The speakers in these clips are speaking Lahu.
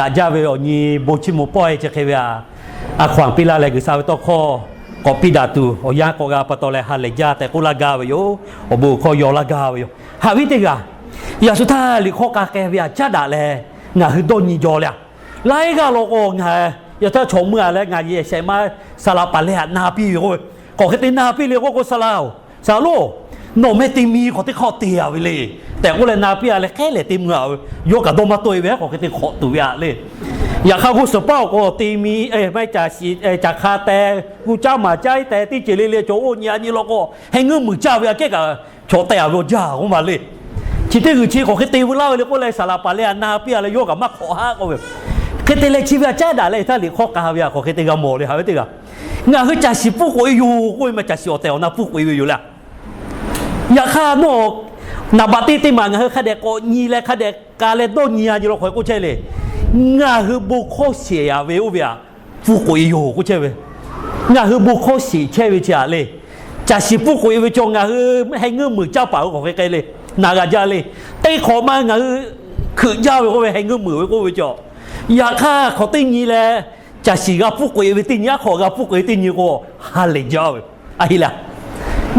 Haꞈ jaˇ ve awˬ nyi bon chiˇ mvuh pawehˇ chi hk'e ve a, a hkaw-anˬ piˇ laˇ leh G'uiˬsha ve tawˇ hkawˇ k'awꞈ piˇ daꞈ tuˬ awˬ yanˇ k'awꞈ g'a pa taw leh ha lehˬ jaˇ tehꞈ k'oˆ laˇ gaˇ ve yoˬ. Awˬ bon awˬ hkawˇ yaw laˇ gaˇ ve yoˬ. Haꞈ ve teˇ g'aˇ, yaꞈ shu htaˇ liꞈ hk'aw k'a k'ai ve htaꞈ caˉ daꞈ leh ngaˬ hui dawˇ nyi jaw leh a, laiˉ g'aˇ law k'o ngaˬ yaꞈ htaˇ chaw meuˇ a leh ngaˬ yehˬ shehˍ ma saˍ laꞈ paˍ leh htaꞈ na piˇ ve k'o, k'awꞈ hk'e te na piˇ le k'oˆ k'o, Saˍ laꞈ-oˬ, Saˍ laꞈ-oˬ, nawˬ mehˆ teˇ miˇ hk'awꞈ teˇ hk'aˇ te a ve le tehꞈ k'oˆ leh na piˇ a leh hk'e lehˬ te mvuh a ve, yawˇ kaꞈ dawˇ maˇ tawˆ e ve hk'awꞈ hk'e te hk'awꞈ tuˬ ve a le. Yaꞈ hk'aˇ g'uˇ suhˍ paˉ awˬ k'o teˇ miˇ maˇ caˬ shiˍ caˬ hk'a teh, g'uˇ caˉ maˍ caˉ iˉ teh teˇ ceuˬ le le cawˬ oˇ nyi a nyi law k'o, heh ngeuˇ muiˬ caˇ ve aꞈ kehˉ kaꞈ chaw teh a ve awˬ jaˇ k'oˆ ma le. Chi teˇ g'uiˬ chi hk'awꞈ hk'e te veu laˇ ve le k'oˆ leh saˍ laꞈ paˍ leh htaꞈ na piˇ a leh yawˇ kaꞈ maˇ hk'awꞈ haˉ k'oˆ ve, hk'e te leh chi ve htaꞈ caˉ daꞈ leh htaˇ liꞈ hk'aw k'a ve htaꞈ hk'awꞈ hk'e te g'a mawˬ le. Haꞈ ve teˇ g'aˇ, ngaˬ hui caˬ shiˍ pfuhˇ k'oꞈ e yoˬ k'oˆ ve maˇ caˬ shiˍ awˬ tehˬ awˬ na pfuhˇ k'oꞈ e ve yoˬ le. Yaꞈ hk'aˇ nawˬ naˍ baꞈ teˇ teˇ maˬ ngaˬ hui hk'a dehꞈ k'awꞈ nyi leh hk'a dehꞈ k'a leh dawˇ nyi a nyi law hk'awꞈ e k'oˆ chehˇ le. Ngaˬ hui bon hkawˇ sheˍ a ve oˇ ve aꞈ pfuhˇ k'oꞈ e yoˬ k'oˆ chehˇ ve. Ngaˬ hui bon hkawˇ sheˍ chehˇ ve chi aꞈ le, caˬ shiˍ pfuhˇ k'oꞈ e ve cawˬ ngaˬ hui heh ngeuˇ meunˍ caˇ paˍ ve k'awꞈ hk'e k'ai le, naˍ g'a jaˇ le. Teˇ hk'awꞈ ma ngaˬ hui hkeuꞈ jaˇ ve k'oˆ ve heh ngeuˇ meunˍ ve k'oˆ ve cawˬ. Yaꞈ hk'aˇ hk'awꞈ teˇ nyi leh caˬ shiˍ g'a pfuhˇ k'oꞈ e ve teˇ nyi, aˉ hk'awꞈ g'a pfuhˇ k'oꞈ e teˇ nyi k'o, ha lehˬ jaˇ ve. A heˆ laˇ,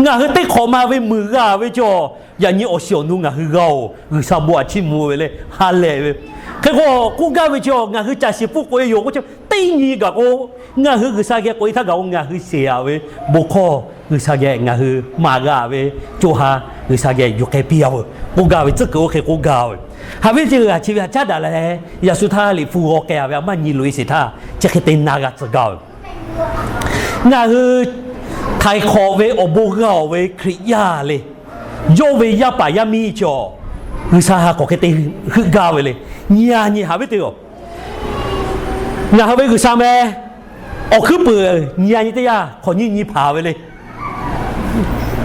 ngaˬ hui teˇ hk'awꞈ ma ve meunˍ g'a ve cawˬ. Yaꞈ nyi awˬ shiˍ awˬ nu ngaˬ hui g'a-oˬ, G'uiˬsha bon aꞈ chiˇ mvuh ve le, ha lehˬ ve. Hk'e k'o k'oˆ gaˇ ve chi ngaˬ hui caˬ shiˍ pfuhˇ k'oꞈ e yoˬ k'o, teˇ nyi gaˬ k'o, ngaˬ hui G'uiˬsha geh k'oꞈ e htaˇ gaˬ k'o ngaˬ hui sheˍ a ve bon hkawˇ G'uiˬsha geh ngaˬ hui maˍ g'a ve co ha G'uiˬsha geh yuˬ k'ai piˇ a ve, k'oˆ gaˇ ve tcuhˉ kuiˬ oˇ hk'e k'oˆ gaˇ ve. Haꞈ ve chi g'aˇ chi ve htaꞈ caˉ daꞈ leh, yaꞈ shu htaˇ liꞈ hpu g'aw k'ai a ve aꞈ maˇ nyi loꞈ e sheˍ htaˇ chi hk'e te na g'a tcuh gaˇ ve. Ngaˬ hui htaiˍ hk'awꞈ ve awˬ bon g'a-oˬ ve Hkriꞈ yaˇ le, yawˇ ve yaˇ paˍ yaˇ miˇ cawˬ, G'uiˬsha ha k'awꞈ hk'e te heuˆ gaˇ ve le. Nyi a nyi haꞈ ve teˇ g'aˇ, ngaˬ hui ve G'uiˬsha meh, awˬ hkuiˉ peuˍ nyi a nyi teˇ yanˇ hk'awꞈ nyiˇ nyi hpanˍ ve le.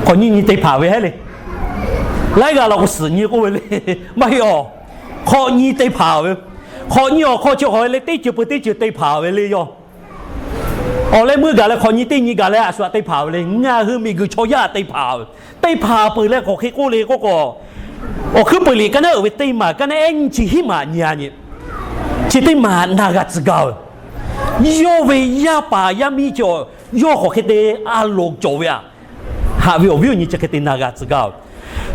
Hk'awꞈ nyiˇ nyi te hpanˍ ve heˉ le. Laiˉ g'aˇ law k'o suhˍ nyi k'oˆ ve le. Maˇ heˆ-oˬ, hk'awꞈ nyi te hpanˍ ve. Hk'awꞈ nyi awˬ hk'aw chi hk'aw le teˇ ceuˬ peuˬ teˇ ceuˬ te hpanˍ ve le yawˇ. Awˬ leh meuˇ gaˬ leh hk'awꞈ nyi teˇ nyi gaˬ leh a shu aꞈ te hpanˍ ve le. Ngaˬ hui miˬguiˬ chaw yaˇ aꞈ te hpanˍ ve. Te hpanˍ peuˬ leh k'awꞈ hk'e k'oˆ le k'oˆ k'o, awˬ hkuiˉ peuˍ liꞈ ka naˉ uiˍ ve teˇ maˬ ka naˉ ehˉ nyi chi hiˉ maˬ nyi a nyi, chi teˇ maˬ na g'a tcuh gaˇ ve. Yawˇ ve yaˇ paˍ yaˇ miˇ cawˬ, yawˇ k'awꞈ hk'e te a loˍ cawˬ ve aꞈ, haꞈ ve awˬ viˉ awˬ nyi chi hk'e te na g'a tcuh gaˇ ve.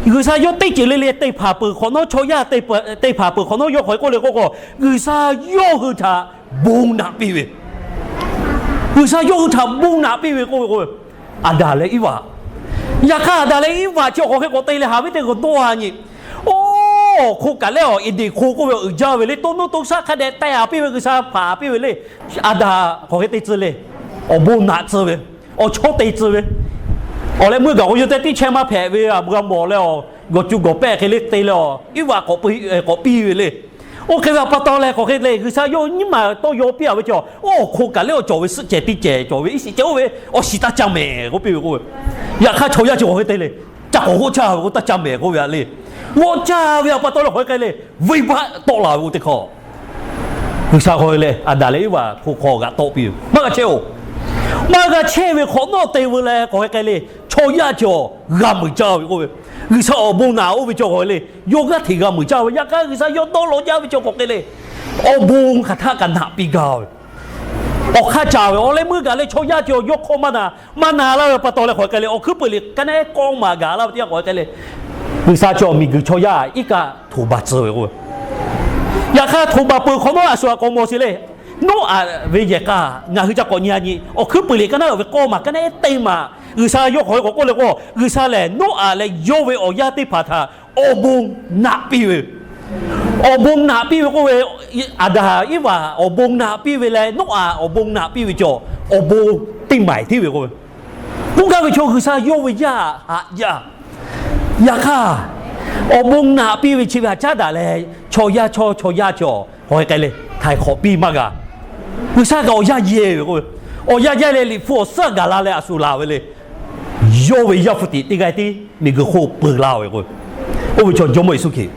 G'uiˬsha yawˇ teˇ ceuˬ le le te hpanˍ peuˬ hk'awꞈ nawˉ, chaw yaˇ te hpanˍ peuˬ hk'awꞈ nawˉ yawˇ hk'aw e k'oˆ le k'oˆ k'o, G'uiˬsha yawˇ hui htaꞈ bon naꞈ piˇ ve. G'uiˬsha yawˇ hui htaꞈ bon naꞈ piˇ ve k'oˆ ve k'o, Aˍdanˍ leh Iˉvaꞈ. Yaꞈ hk'aˇ Aˍdanˍ leh Iˉvaꞈ chi awˬ hk'aw hk'e k'awꞈ te leh haꞈ ve teˇ g'aˇ dawˇ a nyi. Oˇ, awˬ hk'oˆ kaꞈ lehˬ awˬ Eˍdenˍ hk'oˆ k'oˆ ve uiˍ jaˇ ve le, to nuˇ to shaˆ hk'a dehꞈ teh a piˇ ve, G'uiˬsha hpanˍ piˇ ve le. Aˍdanˍ k'awꞈ hk'e te tcuh le. Awˬ bon naꞈ tcuh ve, awˬ chawˇ te tcuh ve. Awˬ leh meuˇ gaˬ k'o yawˇ teˇ tiˉ chehˇ maˇ hpehꞈ ve, a bu g'a mawˬ leh awˬ gawˬ cu gawˬ pehˆ hk'e le te leh awˬ Iˉvaꞈ k'awꞈ piˇ ve le. Oˇ hk'e ve pa taw leh k'awꞈ hk'e le G'uiˬsha yawˇ nyiˇ maˬ tawˇ yaw piˇ a ve cawˬ, oˇ awˬ hk'oˆ kaꞈ lehˬ awˬ cawˬ ve suhˆ cehˬ teˇ cehˬ cawˬ ve iˉ shiˍ ceh oˇ ve awˬ shiˍ taˇ caˇ mehˍ k'oˆ piˇ ve k'o, yaꞈ hk'aˇ chaw yaˇ chi k'awꞈ hk'e te le. Caˇ k'awꞈ g'awˇ caˇ ve k'o taˇ caˇ mehˍ k'oˆ ve a le. G'awˇ caˇ ve pa taw leh k'awꞈ hk'e le, venˇbaˆ tawˆ la ve k'o teˇ hk'awꞈ G'uiˬsha k'awꞈ hk'e le Aˍdanˍ leh Iˉvaꞈ hk'oˆ hk'aw g'aꞈ tawˆ piˇ ve maˇ g'a chehˇ-oˬ. Maˇ g'a chehˇ ve hk'awꞈ nawˉ te veu leh k'awꞈ hk'e k'ai le, chaw yaˇ cawˬ g'a meunˍ caˇ ve k'oˆ ve, G'uiˬsha awˬ bon naꞈ oˇ ve cawˬ k'awꞈ hk'e le, yawˇ g'aˇ hteꞈ g'a meunˍ caˇ ve. Yaꞈ hk'aˇ G'uiˬsha yawˇ dawˇ law jaˇ ve cawˬ k'awꞈ hk'e le, awˬ bon hk'aˬ htaˆ kaꞈ naꞈ piˇ gaˇ ve. Awˬ hk'aˇ caˍ ve awˬ leh meuˇ gaˬ leh chaw yaˇ cawˬ yawˇ hk'awˇ maˇ na, maˇ na laˇ ve pa taw leh k'awꞈ hk'e le, awˬ hkuiˉ peuˍ liꞈ ka naˉ ehˉ kawˇ maˬ gaˬ laˇ ve teˇ yanˇ k'awꞈ hk'e le, G'uiˬsha cawˬ miˬguiˬ chaw yaˇ iˉ kaˆ htoꞈ baˬ tcuh ve k'oˆ ve. Yaꞈ hk'aˇ htoꞈ baˬ peuˬ hk'awꞈ nawˉ a shu aꞈ k'awꞈ mawˬ sheˍ le. Noˉaꞈ ve yehˬ k'aˇ ngaˬ hui ca k'awꞈ nyi a nyi, awˬ hkuiˉ peuˍ liꞈ ka naˉ uiˍ ve kawˇ maˬ ka naˉ ehˉ teˇ maˬ G'uiˬsha yawˇ hk'aw e k'awꞈ k'oˆ le k'o, G'uiˬsha lehˬ Noˉaꞈ leh yawˇ ve awˬ yaˇ teˇ hpaˍ htaꞈ awˬ bon naꞈ piˇ ve. Awˬ bon naꞈ piˇ ve k'oˆ ve, Aˍdanˍ Iˉvaꞈ awˬ bon naꞈ piˇ ve leh Noˉaꞈ awˬ bon naꞈ piˇ ve cawˬ, awˬ bon teˇ maˬ hteˇ ve k'oˆ ve. K'oˆ gaˇ ve chaw G'uiˬsha yawˇ ve yaˇ haꞈ jaˇ. Yaꞈ hk'aˇ, awˬ bon naꞈ piˇ ve chi ve htaꞈ caˉ daꞈ leh, chaw yaˇ chaw chaw yaˇ cawˬ k'awꞈ hk'e k'ai le, htaiˍ hk'awꞈ piˇ maˇ g'a. G'uiˬsha kaꞈ awˬ yaˇ yehˇ ve k'oˆ ve, awˬ yaˇ yehˇ leh liꞈ hpu awˬ suhˉ gaˬ la leh a shu la ve le. Yawˇ ve yaˇ hpu tiꞈ teˇ g'aˇ tiˉ miˬguiˬ hk'oˆ peu laˇ ve k'o, oˇ ve chaw Jawˇmawˇ Yeˍsuˆ Hkriꞈ,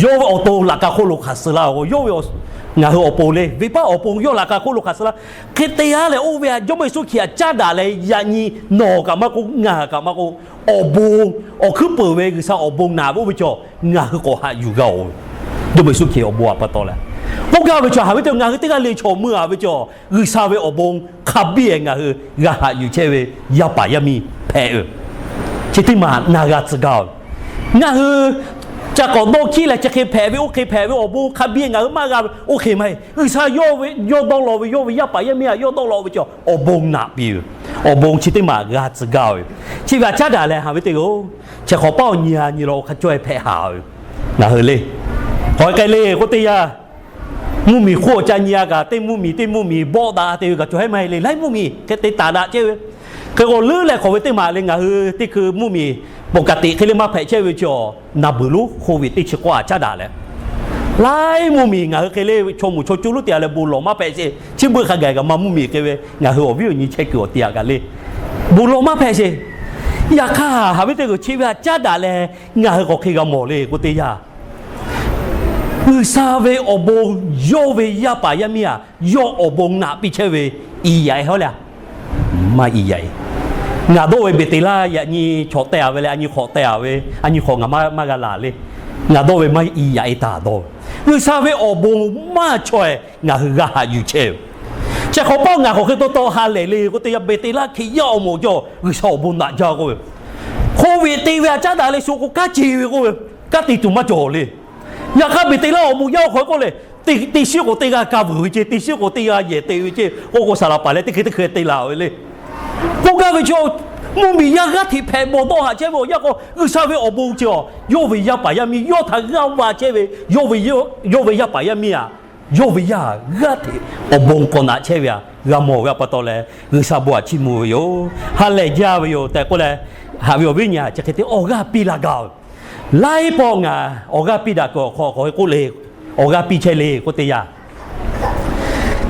yawˇ ve awˬ to laꞈ ka hk'oˆ lo hk'aˬ suh laˇ ve k'o, yawˇ ve ngaˬ hui awˬ pon le, venˇbaˆ awˬ pon yawˇ laꞈ ka hk'oˆ lo hk'aˬ suh laˇ. Hk'e te a leh oˇ ve a Jawˇmawˇ Yeˍsuˆ Hkriꞈ htaꞈ caˉ daꞈ leh yaꞈ nyi nawˬ kaꞈ maˇ k'oˆ, ngaˬ kaꞈ maˇ k'oˆ, awˬ bon, awˬ hkuiˉ peuˍ ve G'uiˬsha awˬ bon naꞈ ve oˇ ve chaw ngaˬ hui k'awꞈ haꞈ yuˬ g'a-oˬ. Jawˇmawˇ Yeˍsuˆ Hkriꞈ awˬ bon a pa taw leh, K'oˆ gaˇ ve chaw, haꞈ ve teˇ ngaˬ hui teˇ g'aˇ le chaw mui-a ve chaw, G'uiˬsha ve awˬ bon hk'a biˇ-ehˍ ngaˬ hui g'a haꞈ yuˬ chehˇ ve yaˇ paˍ yaˇ miˇ hpehꞈ ve, chi teˇ maˬ na g'a tcuh gaˇ ve. Ngaˬ hui ca k'awꞈ dawˇ hkiˉ leh chi hk'e hpehꞈ ve, oˇ hk'e hpehꞈ ve, awˬ bon hk'a biˇ-ehˍ ngaˬ hui maˇ g'a ve, oˇ hk'e maˇ heˆ. G'uiˬsha yawˇ ve yawˇ dawˇ law ve, yawˇ ve yaˇ paˍ yaˇ miˇ htaꞈ yawˇ dawˇ law ve chaw awˬ bon naꞈ piˇ ve, awˬ bon chi teˇ maˬ g'a tcuh gaˇ ve. Chi ve htaꞈ caˉ daꞈ leh, haꞈ ve teˇ g'aˇ-oˬ, chi hk'awꞈ paˆ awˬ nyi a nyi la hk'a caweh hpehꞈ haˍ ve, ngaˬ hui le, k'awꞈ hk'e le k'oˆ teˇ yanˇ, mvuhˇmiˬ hk'oˆ awˬ ca nyi-a kaꞈ, teˇ mvuhˇmiˬ teˇ mvuhˇmiˬ bawˆ daꞈ te ve kaꞈ cawˬ hehˉ maˇ heˆ le. Laiˉ mvuhˇmiˬ hk'e te taˍ daꞈ chehˇ ve. Hk'e k'o leuˉ leh hk'awꞈ ve teˇ maˬ le, ngaˬ hui teˇ hkui mvuhˇmiˬ pawꞈ kaꞈ teꞈ hk'e le maˇ hpehꞈ chehˇ ve chi, naˬ beuˬ lonˉ hk'oˆ ve teˇ chi k'awˇ htaꞈ caˉ daꞈ leh, laiˉ mvuhˇmiˬ ngaˬ hui hk'e le chaw moˍ chaw cuˇ lonˉ te-a leh bon lawˬ maˇ hpehꞈ sheˍ. Chi beuꞈ hk'a gaˬ kaꞈ maˇ mvuhˇmiˬ hk'e ve ngaˬ hui awˬ viˉ awˬ nyi chehˇ kuiˬ awˬ te-a kaꞈ le, bon lawˬ maˇ hpehꞈ sheˍ. Yaꞈ hk'aˇ, haꞈ ve teˇ g'aˇ, chi ve htaꞈ caˉ daꞈ leh ngaˬ hui k'awꞈ hk'e g'a mawˬ le k'oˆ teˇ yanˇ, G'uiˬsha ve awˬ bon yawˇ ve yaˇ paˍ yaˇ miˇ htaꞈ yawˇ awˬ bon naꞈ piˇ chehˇ ve, iˍ yaꞈ-e haw le-a? Maˇ iˍ yaꞈ-e. Ngaˬ dawˇ ve Beˍteˍlaˆ yaꞈ nyi chaw teh-a ve leh, a nyi hk'awꞈ teh-a ve, a nyi hk'awꞈ ngaˬ maˇ g'a laˬ le. Ngaˬ dawˇ ve maˇ iˍ yaꞈ-e taˍ dawˇ ve. G'uiˬsha ve awˬ bon maˇ chaweh ngaˬ hui g'a haꞈ yuˬ chehˇ ve. Chi hk'awꞈ paˆ ngaˬ k'awꞈ hk'e taw taw ha lehˬ le k'oˆ teˇ yanˇ, Beˍteˍlaˆ Hkriꞈ yaˇ awˬ moˍ cawˬ G'uiˬsha awˬ bon naꞈ jaˇ k'oˆ ve, hk'oˆ ve te ve htaꞈ caˉ daꞈ leh shu k'o kanˉ ce ve k'oˆ ve, kanˉ te tuˬ maˇ cawˬ le. Yaꞈ hk'aˇ Beˍteˍlaˆ awˬ moˍ yaˇ awˬ hk'aw k'oˆ leh, teˇ shinˉ k'o teˇ g'aˇ ka vuiˬ ve ceˇ, teˇ shinˉ k'o teˇ g'aˇ yehˬ te ve ceˇ k'oˆ k'o, saˍ laꞈ paˍ leh teˇ hkui teˇ hkui te laˬ ve le. K'oˆ gaˇ ve chaw, mvuhˇmiˬ yaˇ g'aˇ hteꞈ hpehꞈ bawˬ dawˇ haꞈ chehˇ ve awˬ yanˇ k'o, G'uiˬsha ve awˬ bon chi a, yawˇ ve yaˇ paˍ yaˇ miˇ yawˇ htaꞈ g'aˇ va chehˇ ve, yawˇ ve yaˇ paˍ yaˇ miˇ htaꞈ yawˇ ve yaˇ g'aˇ hteꞈ awˬ bon k'awꞈ naꞈ chehˇ ve htaꞈ g'a mawˬ ve pa taw leh, G'uiˬsha bon htaꞈ chiˇ mvuh ve yoˬ. Ha lehˬ jaˇ ve yoˬ tehꞈ k'oˆ leh, haꞈ ve awˬ viˉ awˬ nyi htaꞈ chi hk'e te awˬ g'aˇ piˇ laˇ gaˇ ve. Laiˉ pawˆ ngaˬ awˬ g'aˇ piˇ daꞈ kuiˬ awˬ hk'aw k'awꞈ k'oˆ le, awˬ g'aˇ piˇ chehˇ le k'oˆ teˇ yanˇ,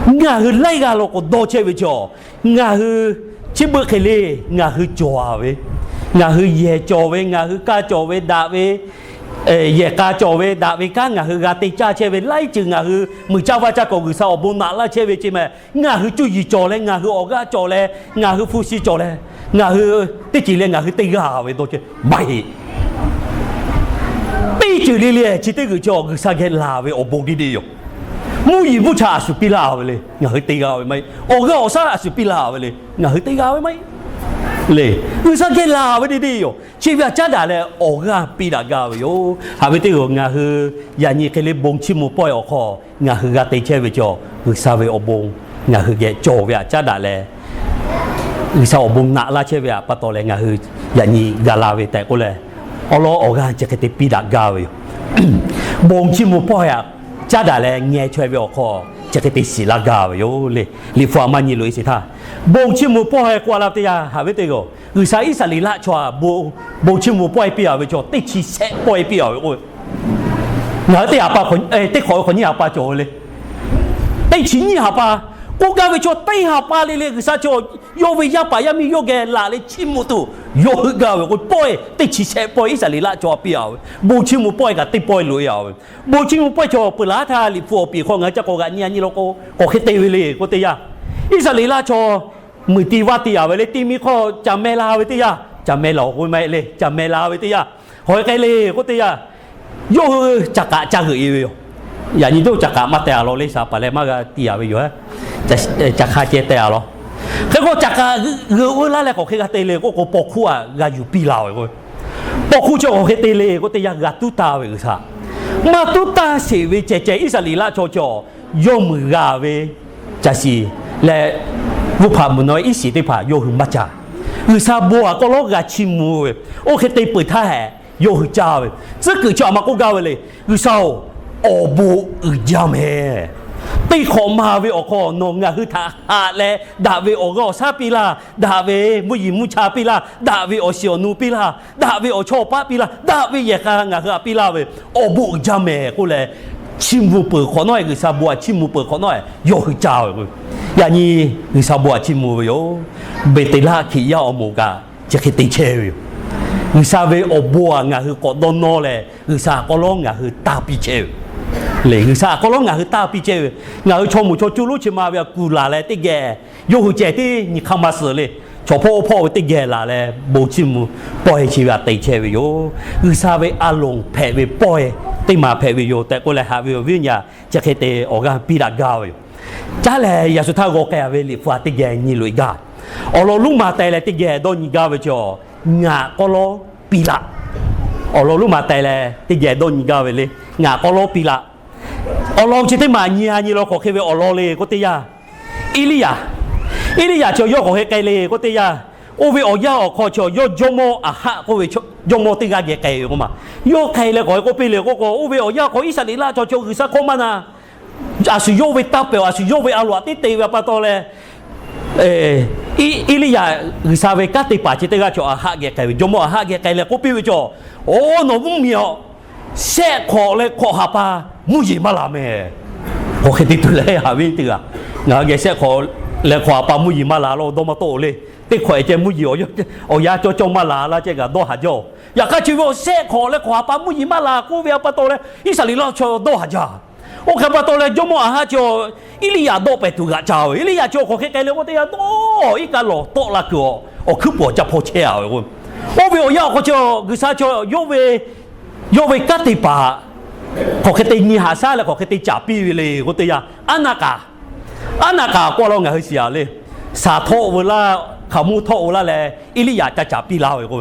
ngaˬ hui laiˉ g'aˇ lo k'awꞈ dawˇ chehˇ ve chaw, ngaˬ hui chi beuꞈ hk'e le, ngaˬ hui cawˬ-a ve, ngaˬ hui yehˬ cawˬ ve, ngaˬ hui ka cawˬ ve daꞈ ve, yehˬ k'a cawˬ ve daꞈ ve kanˉ ngaˬ hui g'a te caˇ chehˇ ve, laiˉ ceuˬ ngaˬ hui muiˬ caˇ vaˇ caˇ k'awꞈ G'uiˬsha awˬ bon naꞈ laˇ chehˇ ve ceˇ mehˍ. Ngaˬ hui cuˇ yiˍ cawˬ leh, ngaˬ hui awˬ g'aˇ cawˬ leh, ngaˬ hui hpu shi cawˬ leh, ngaˬ hui teˇ ceuˬ leh ngaˬ hui teˇ g'aˇ ve dawˇ chehˇ maˇ heˆ. Teˇ ceuˬ le le chi teˇ g'uiˬ chi awˬ G'uiˬsha geh laˬ ve awˬ bon deˇ deˇ yoˬ. Mvuhˇ yeˬ mvuhˇ cha a shu piˇ laˇ ve le, ngaˬ hui teˇ g'aˇ ve maˇ heˆ. Awˬ g'aˇ awˬ shaˉ a shu piˇ laˇ ve le, ngaˬ hui teˇ g'aˇ ve maˇ heˆ. Le, G'uiˬsha geh laˬ ve deˇ deˇ yoˬ. Chi ve htaꞈ caˉ daꞈ leh awˬ g'aˇ piˇ daꞈ gaˇ ve yoˬ. Haꞈ ve teˇ g'aˇ, ngaˬ hui yaꞈ nyi hk'e le bon chiˇ mvuh pawehˇ awˬ hk'aw ngaˬ hui g'a te chehˇ ve chaw, G'uiˬsha ve awˬ bon ngaˬ hui geh cawˬ ve htaꞈ caˉ daꞈ leh, G'uiˬsha awˬ bon naꞈ laˇ chehˇ ve htaꞈ pa taw leh ngaˬ hui yaꞈ nyi g'a la ve tehꞈ k'oˆ leh, awˉ lawˉ awˬ g'aˇ chi hk'e te piˇ daꞈ gaˇ ve yoˬ. Bon chiˇ mvuh pawehˇ htaꞈ caˉ daꞈ leh ngeh chaweh ve awˬ hk'aw chi hk'e te shiˍ laˇ gaˇ ve yoˬ le. Liꞈ hpu a maˇ nyi loꞈ-e sheˍ htaˇ, bon chiˇ mvuh pawehˇ k'oˆ a laˇ ve teˇ yanˇ, haꞈ ve teˇ g'aˇ, G'uiˬsha Iˉsaˍreˍlaˆ chaw htaꞈ bon chiˇ mvuh pawehˇ piˇ-a ve chaw teˇ chi shehˆ pawehˇ piˇ-a ve k'o, ngaˬ hui teˇ ha pa, teˇ hk'awꞈ ve hk'awꞈ nyiˇ ha pa cawˬ ve le. Teˇ chi nyiˇ ha pa k'oˆ gaˇ ve chaw, teˇ ha pa le le G'uiˬsha chaw yawˇ ve yaˇ paˍ yaˇ miˇ yawˇ geh laˬ leh chiˇ mvuh tuˬ yawˇ heuˆ gaˇ ve k'o, pawehˇ teˇ chi shehˆ pawehˇ Iˉsaˍreˍlaˆ chaw htaꞈ piˇ-a ve. Bon chiˇ mvuh pawehˇ kaꞈ teˇ pawehˇ loꞈ-e-a ve. Bon chiˇ mvuh pawehˇ chaw peuˬ laˬ htaˇ, Liꞈ hpu awˬ piˍ hk'aw ngaˬ hui ca k'awꞈ g'aꞈ nyi a nyi law k'o, k'awꞈ hk'e te ve le k'oˆ teˇ yanˇ, Iˉsaˍreˍlaˆ chaw muiˬ ti vaˇ te-a ve le, teˇ miˬ hk'aw caˬ meh la ve teˇ yanˇ, caˬ meh la k'oˆ maˇ heˆ le, caˬ meh la ve teˇ yanˇ, hk'aˬ hk'e le k'oˆ teˇ yanˇ, yawˇ hui caˬ k'aꞈ ca g'euꞈ-e ve yoˬ. Yaꞈ nyi teˇ caˬ k'aꞈ maˇ teh-a law le, saˍ paˍ leh maˇ g'a te-a ve yoˬ. Caˬ hk'a ceh teh-a law. Hk'e k'o caˬ k'aꞈ g'euꞈ-o laˇ leh k'awꞈ hk'e g'a te le k'oˆ k'o, paw hkuˇ htaꞈ g'a yuˬ piˇ la ve k'o, paw hkuˇ chi k'awꞈ hk'e te le k'oˆ teˇ yanˇ, g'a tuˉ taˇ ve G'uiˬsha. Maˇ tuˉ taˇ sheˍ ve ceh ceh Iˉsaˍreˍlaˆ chaw cawˬ, yawˇ muiˬ g'a ve caˬ shiˍ leh, g'uˇ hpaꞈ mvuhˬ naw iˉ shiˍ teˇ hpaˍ yawˇ hui maˇ ca. G'uiˬsha bon htaꞈ k'awꞈ lawˉ g'a chiˇ mvuh ve, oˇ hk'e te peuˬ htaˇ hehꞈ yawˇ hui caˇ ve. Tcuhˉ kuiˬ chi a ma k'oˆ gaˇ ve le, G'uiˬsha-oˬ, awˬ bon uiˍ jaˇ mehˍ. Teˇ hk'awꞈ ma ve awˬ hk'aw nawˬ ngaˬ hui htaꞈ haꞈ leh, daꞈ ve awˬ g'aˇ awˬ shaˉ piˇ laˇ, daꞈ ve mvuhˇ yeˬ mvuhˇ cha piˇ laˇ, daꞈ ve awˬ shiˍ awˬ nu piˇ laˇ, daꞈ ve awˬ chawˇ awˬ paˉ piˇ laˇ, daꞈ ve yehˬ k'a ngaˬ hui htaꞈ piˇ laˇ ve, awˬ bon uiˍ jaˇ mehˍ k'oˆ leh, chiˇ mvuh peuˬ hk'awꞈ nawˉ-ehˍ, G'uiˬsha bon htaꞈ chiˇ mvuh peuˬ hk'awꞈ nawˉ-ehˍ yawˇ hui caˇ ve k'o, yaꞈ nyi G'uiˬsha bon htaꞈ chiˇ mvuh ve yoˬ. Beˍteˍlaˆ Hkriꞈ yaˇ awˬ moˍ kaꞈ chi hk'e te chehˇ ve yoˬ. G'uiˬsha ve awˬ bon htaꞈ ngaˬ hui k'awꞈ dawˇ nawˇ leh, G'uiˬsha htaꞈ k'awꞈ lawˉ ngaˬ hui tanˇ piˇ chehˇ ve le. G'uiˬsha htaꞈ k'awꞈ lawˉ ngaˬ hui tanˇ piˇ chehˇ ve, ngaˬ hui chaw moˍ chaw cuˇ lonˉ chi ma ve htaꞈ kuˬ laˬ leh teˇ geh, yawˇ hui ceh teˇ nyi hk'aˇ maˇ suh le. chaw hpawˇ oˇ hpawˇ ve teˇ geh laˬ leh bon chiˇ mvuh pawehˇ chi ve htaꞈ te chehˇ ve yoˬ. G'uiˬsha ve a lonˍ hpehꞈ ve pawehˇ teˇ maˬ hpehꞈ ve yoˬ tehꞈ k'oˆ leh, haꞈ ve awˬ viˉ awˬ nyi, chi hk'e te awˬ g'aˇ piˇ daꞈ gaˇ ve yoˬ. Caˉ lehˬ, yaꞈ shu htaˇ g'aw k'ai-a ve Liꞈ hpu htaꞈ teˇ geh nyi loꞈ-e gaˇ. Awˬ lawn lonˉ ma teh leh teˇ geh dawˇ nyi gaˇ ve chaw, ngaˬ k'aw lawˉ piˇ laˇ. Awˬ lawn lonˉ ma teh leh teˇ geh dawˇ nyi gaˇ ve le, ngaˬ k'aw lawˉ piˇ laˇ. Awˬ lawn chi teˇ maˬ nyi-a nyi law hk'awꞈ hk'e ve awˬ lawn le k'oˆ teˇ yanˇ, Eˇliˇyaꞈ, Eˇliˇyaꞈ chaw yawˇ k'awꞈ hk'e k'ai le k'oˆ teˇ yanˇ, oˇ ve awˬ yanˇ awˬ hk'aw chaw yawˇ jawˇmawˇ Aˍhaˆ k'oˆ ve jawˇmawˇ teˇ g'aˇ geh k'ai ve k'oˆ ma. Yawˇ k'ai leh k'awꞈ hk'e k'oˆ piˇ le k'oˆ k'o, oˇ ve awˬ yanˇ awˬ hk'aw Iˉsaˍreˍlaˆ chaw chaw G'uiˬsha hkawˇ maˇ na, a shu yawˇ ve taˇ pehˬ, a shu yawˇ ve a loꞈ-aꞈ teˇ te ve a pa taw leh, Eˇliˇyaꞈ G'uiˬsha ve kanˉ te paˍ chi teˇ g'aˇ chaw Aˍhaˆ geh k'ai ve, jawˇmawˇ Aˍhaˆ geh k'ai leh k'oˆ piˇ ve chaw, Oˬ, nawˬ mvuhˇmiˬ-aw. Shehˆ hk'awꞈ leh hk'awꞈ haˍ pa mvuhˇ yeˬ maˇ la meh. K'awꞈ hk'e te tuˬ leh, haꞈ ve teˇ g'aˇ, ngaˬ hui geh shehˆ hk'awꞈ leh hk'awꞈ haˍ pa mvuhˇ yeˬ maˇ la law dawˇ maˇ tawˆ-oˬ le. Teˇ hk'awꞈ-e ceh mvuhˇ yeˬ awˬ yanˇ cawˇ cawˇ maˇ la laˇ ceh kaꞈ dawˇ haˍ jaˇ-oˬ. Yaꞈ hk'aˇ chi ve awˬ shehˆ hk'awꞈ leh hk'awꞈ haˍ pa mvuhˇ yeˬ maˇ la k'oˆ ve a pa taw leh, Iˉsaˍreˍlaˆ chaw dawˇ haˍ jaˇ. Oˇ hk'e pa taw leh jawˇmawˇ Aˍhaˆ chi Eˇliˇyaꞈ dawˆ pehˍ tuˬ g'aꞈ ca ve, Eˇliˇyaꞈ chi hk'awꞈ hk'e k'ai leh k'oˆ teˇ yanˇ, Dawˇ, iˉ kaˆ lawˬ tawˆ la kuiˬ-awˬ, awˬ hkuiˉ puiˍ awˬ ca hpawˇ chehˇ-a ve k'o. Oˇ ve awˬ yanˇ awˬ hk'aw chi G'uiˬsha chaw yawˇ ve yawˇ ve kanˉ te paˍ hk'awꞈ hk'e te nyi haꞈ shaˉ leh hk'awꞈ hk'e te caˍ piˇ ve le k'oˆ teˇ yanˇ, aˉ naˆ k'aˍ, aˉ naˆ k'aˍ k'oˆ laˇ-oˬ, ngaˬ hui shiˍ-a le. Shaˍ htawˆ veu laˇ, hkaoˍmonˇ htawˆ veu laˇ leh Eˇliˇyaꞈ ca caˍ piˇ laˇ ve k'o,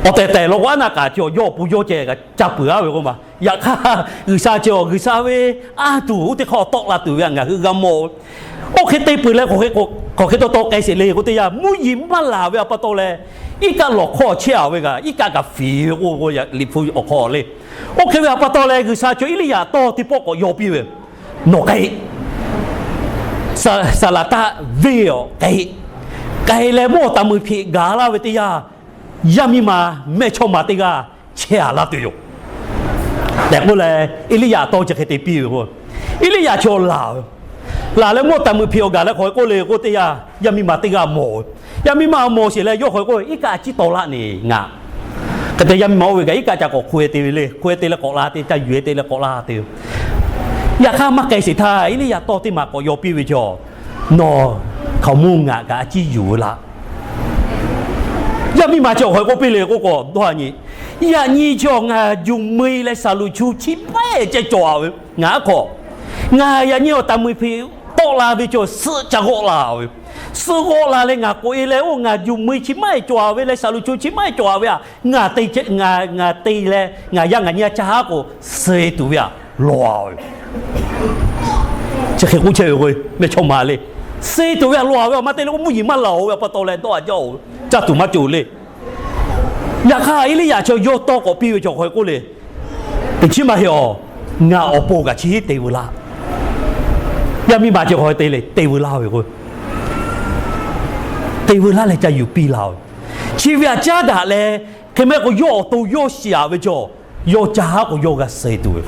awˬ tehˬ tehˬ law k'o, aˉ naˆ k'aˍ chi awˬ yawˇ awˬ pon yawˇ ceh ca peuˬ-a ve k'oˆ ma. Yaꞈ hk'aˇ G'uiˬsha chi awˬ, G'uiˬsha ve anˇ tuˬ oˇ teˇ hk'aˇ tawˆ la tuˬ ve htaꞈ ngaˬ hui g'a mawˬ. Oˇ hk'e te peuˬ leh, hk'awꞈ hk'e taw taw k'ai sheˍ le k'oˆ teˇ yanˇ, mvuhˇ yeˬ maˇ laˬ ve a pa taw leh, iˉ kaˆ lawˬ hk'awˇ chehˇ-a ve kaꞈ, iˉ kaˆ kaꞈ fiˍ ve k'o, Liꞈ hpu awˬ hk'aw le. Oˇ hk'e ve a pa taw leh, G'uiˬsha chaw Eˇliˇyaꞈ tawˇ teˇ pawˆ k'awꞈ yaw piˇ ve, Nawˬ k'ai, Saˍlaˍtaˆ venˇ-awˬ k'ai, k'ai leh mvuhˇ awˬ taˍ meuˍ hpeꞈ gaˬ laˇ ve teˇ yanˇ, yaˇ miˇ ma mehˇchawˇma teˇ g'aˇ chehˇ-a laˇ tuˬ yoˬ tehꞈ k'oˆ leh, Eˇliˇyaꞈ tawˇ chi hk'e te piˇ ve k'o, Eˇliˇyaꞈ chaw laˬ ve, laˬ leh mvuhˇ awˬ taˍ meuˍ hpeꞈ-awˬ gaˬ leh hk'awꞈ hk'e k'oˆ le k'oˆ teˇ yanˇ, yaˇ miˇ ma teˇ g'aˇ mawˬ ve. Yaˇ miˇ ma mawˬ sheˍ leh yawˇ hk'awꞈ hk'e k'oˆ ve, Iˉ kaˆ a ciˉ taw laˇ neˬ ngaˬ. Hk'e te yaˇ miˇ ma oˇ ve kaꞈ iˉ kaˆ ca k'awꞈ hk'o-e te ve le, hk'o-e te leh k'awꞈ la te, ca yuˬ-e te leh k'awꞈ la te ve. Yaꞈ hk'aˇ maˇ k'ai sheˍ htaˇ, Eˇliˇyaꞈ tawˇ teˇ maˬ k'awꞈ yaw piˇ ve chaw, Nawˬ hkaoˍmonˇ ngaˬ kaꞈ a ciˉ yuˬ ve laˇ. Yaˇ miˇ ma chi awˬ hk'aw lo k'oˆ piˇ le k'oˆ k'o, dawˇ-a nyi, yaꞈ nyi chi awˬ ngaˬ yuˬ meu-e leh saˍ luˍ chu chi maˇ heˆ ceh cawˬ-a ve ngaˬ aˉ hk'aw, ngaˬ yaꞈ nyi awˬ taˍ meuˍ hpeꞈ tawˆ la ve chaw suhˆ ca g'awˆ la ve, suhˆ g'awˆ la leh ngaˬ k'oꞈ-e leh, oˇ ngaˬ yuˬ meu-e chi maˇ heˆ cawˬ-a ve leh saˍ luˍ chu chi maˇ heˆ cawˬ-a ve htaꞈ ngaˬ te leh ngaˬ yaˇ ngaˬ nyi a ca haˉ k'o, suh-e tuˬ ve htaꞈ lawˬ-a ve. Chi hk'e k'oˆ chehˇ ve k'o, mehˇchawˇma le, suh-e tuˬ ve htaꞈ lawˬ-a ve, awˬ ma te leh k'o mvuhˇ yeˬ maˇ laˬ-oˬ ve a pa taw leh dawˇ-a jaˇ-oˬ, caˇ tuˬ maˇ cawˬ le. Yaꞈ hk'aˇ Eˇliˇyaꞈ chaw yawˇ tawˇ k'awꞈ piˇ ve chaw hk'aw lo k'oˆ le, Teꞈ chiˉ maˇ heˆ-aˬ, ngaˬ awˬ pon kaꞈ chi te veu laˇ. Yaˇ miˇ ma chi hk'aw te le, te veu laˇ ve k'o, te veu laˇ leh ca yuˬ piˇ laˇ-oˬ. Chi ve htaꞈ caˉ daꞈ leh, hk'e maˇ heˆ k'o yawˇ awˬ to yawˇ shiˍ-a ve chaw, yawˇ ca haˉ k'o yawˇ g'a suh-e tuˬ ve.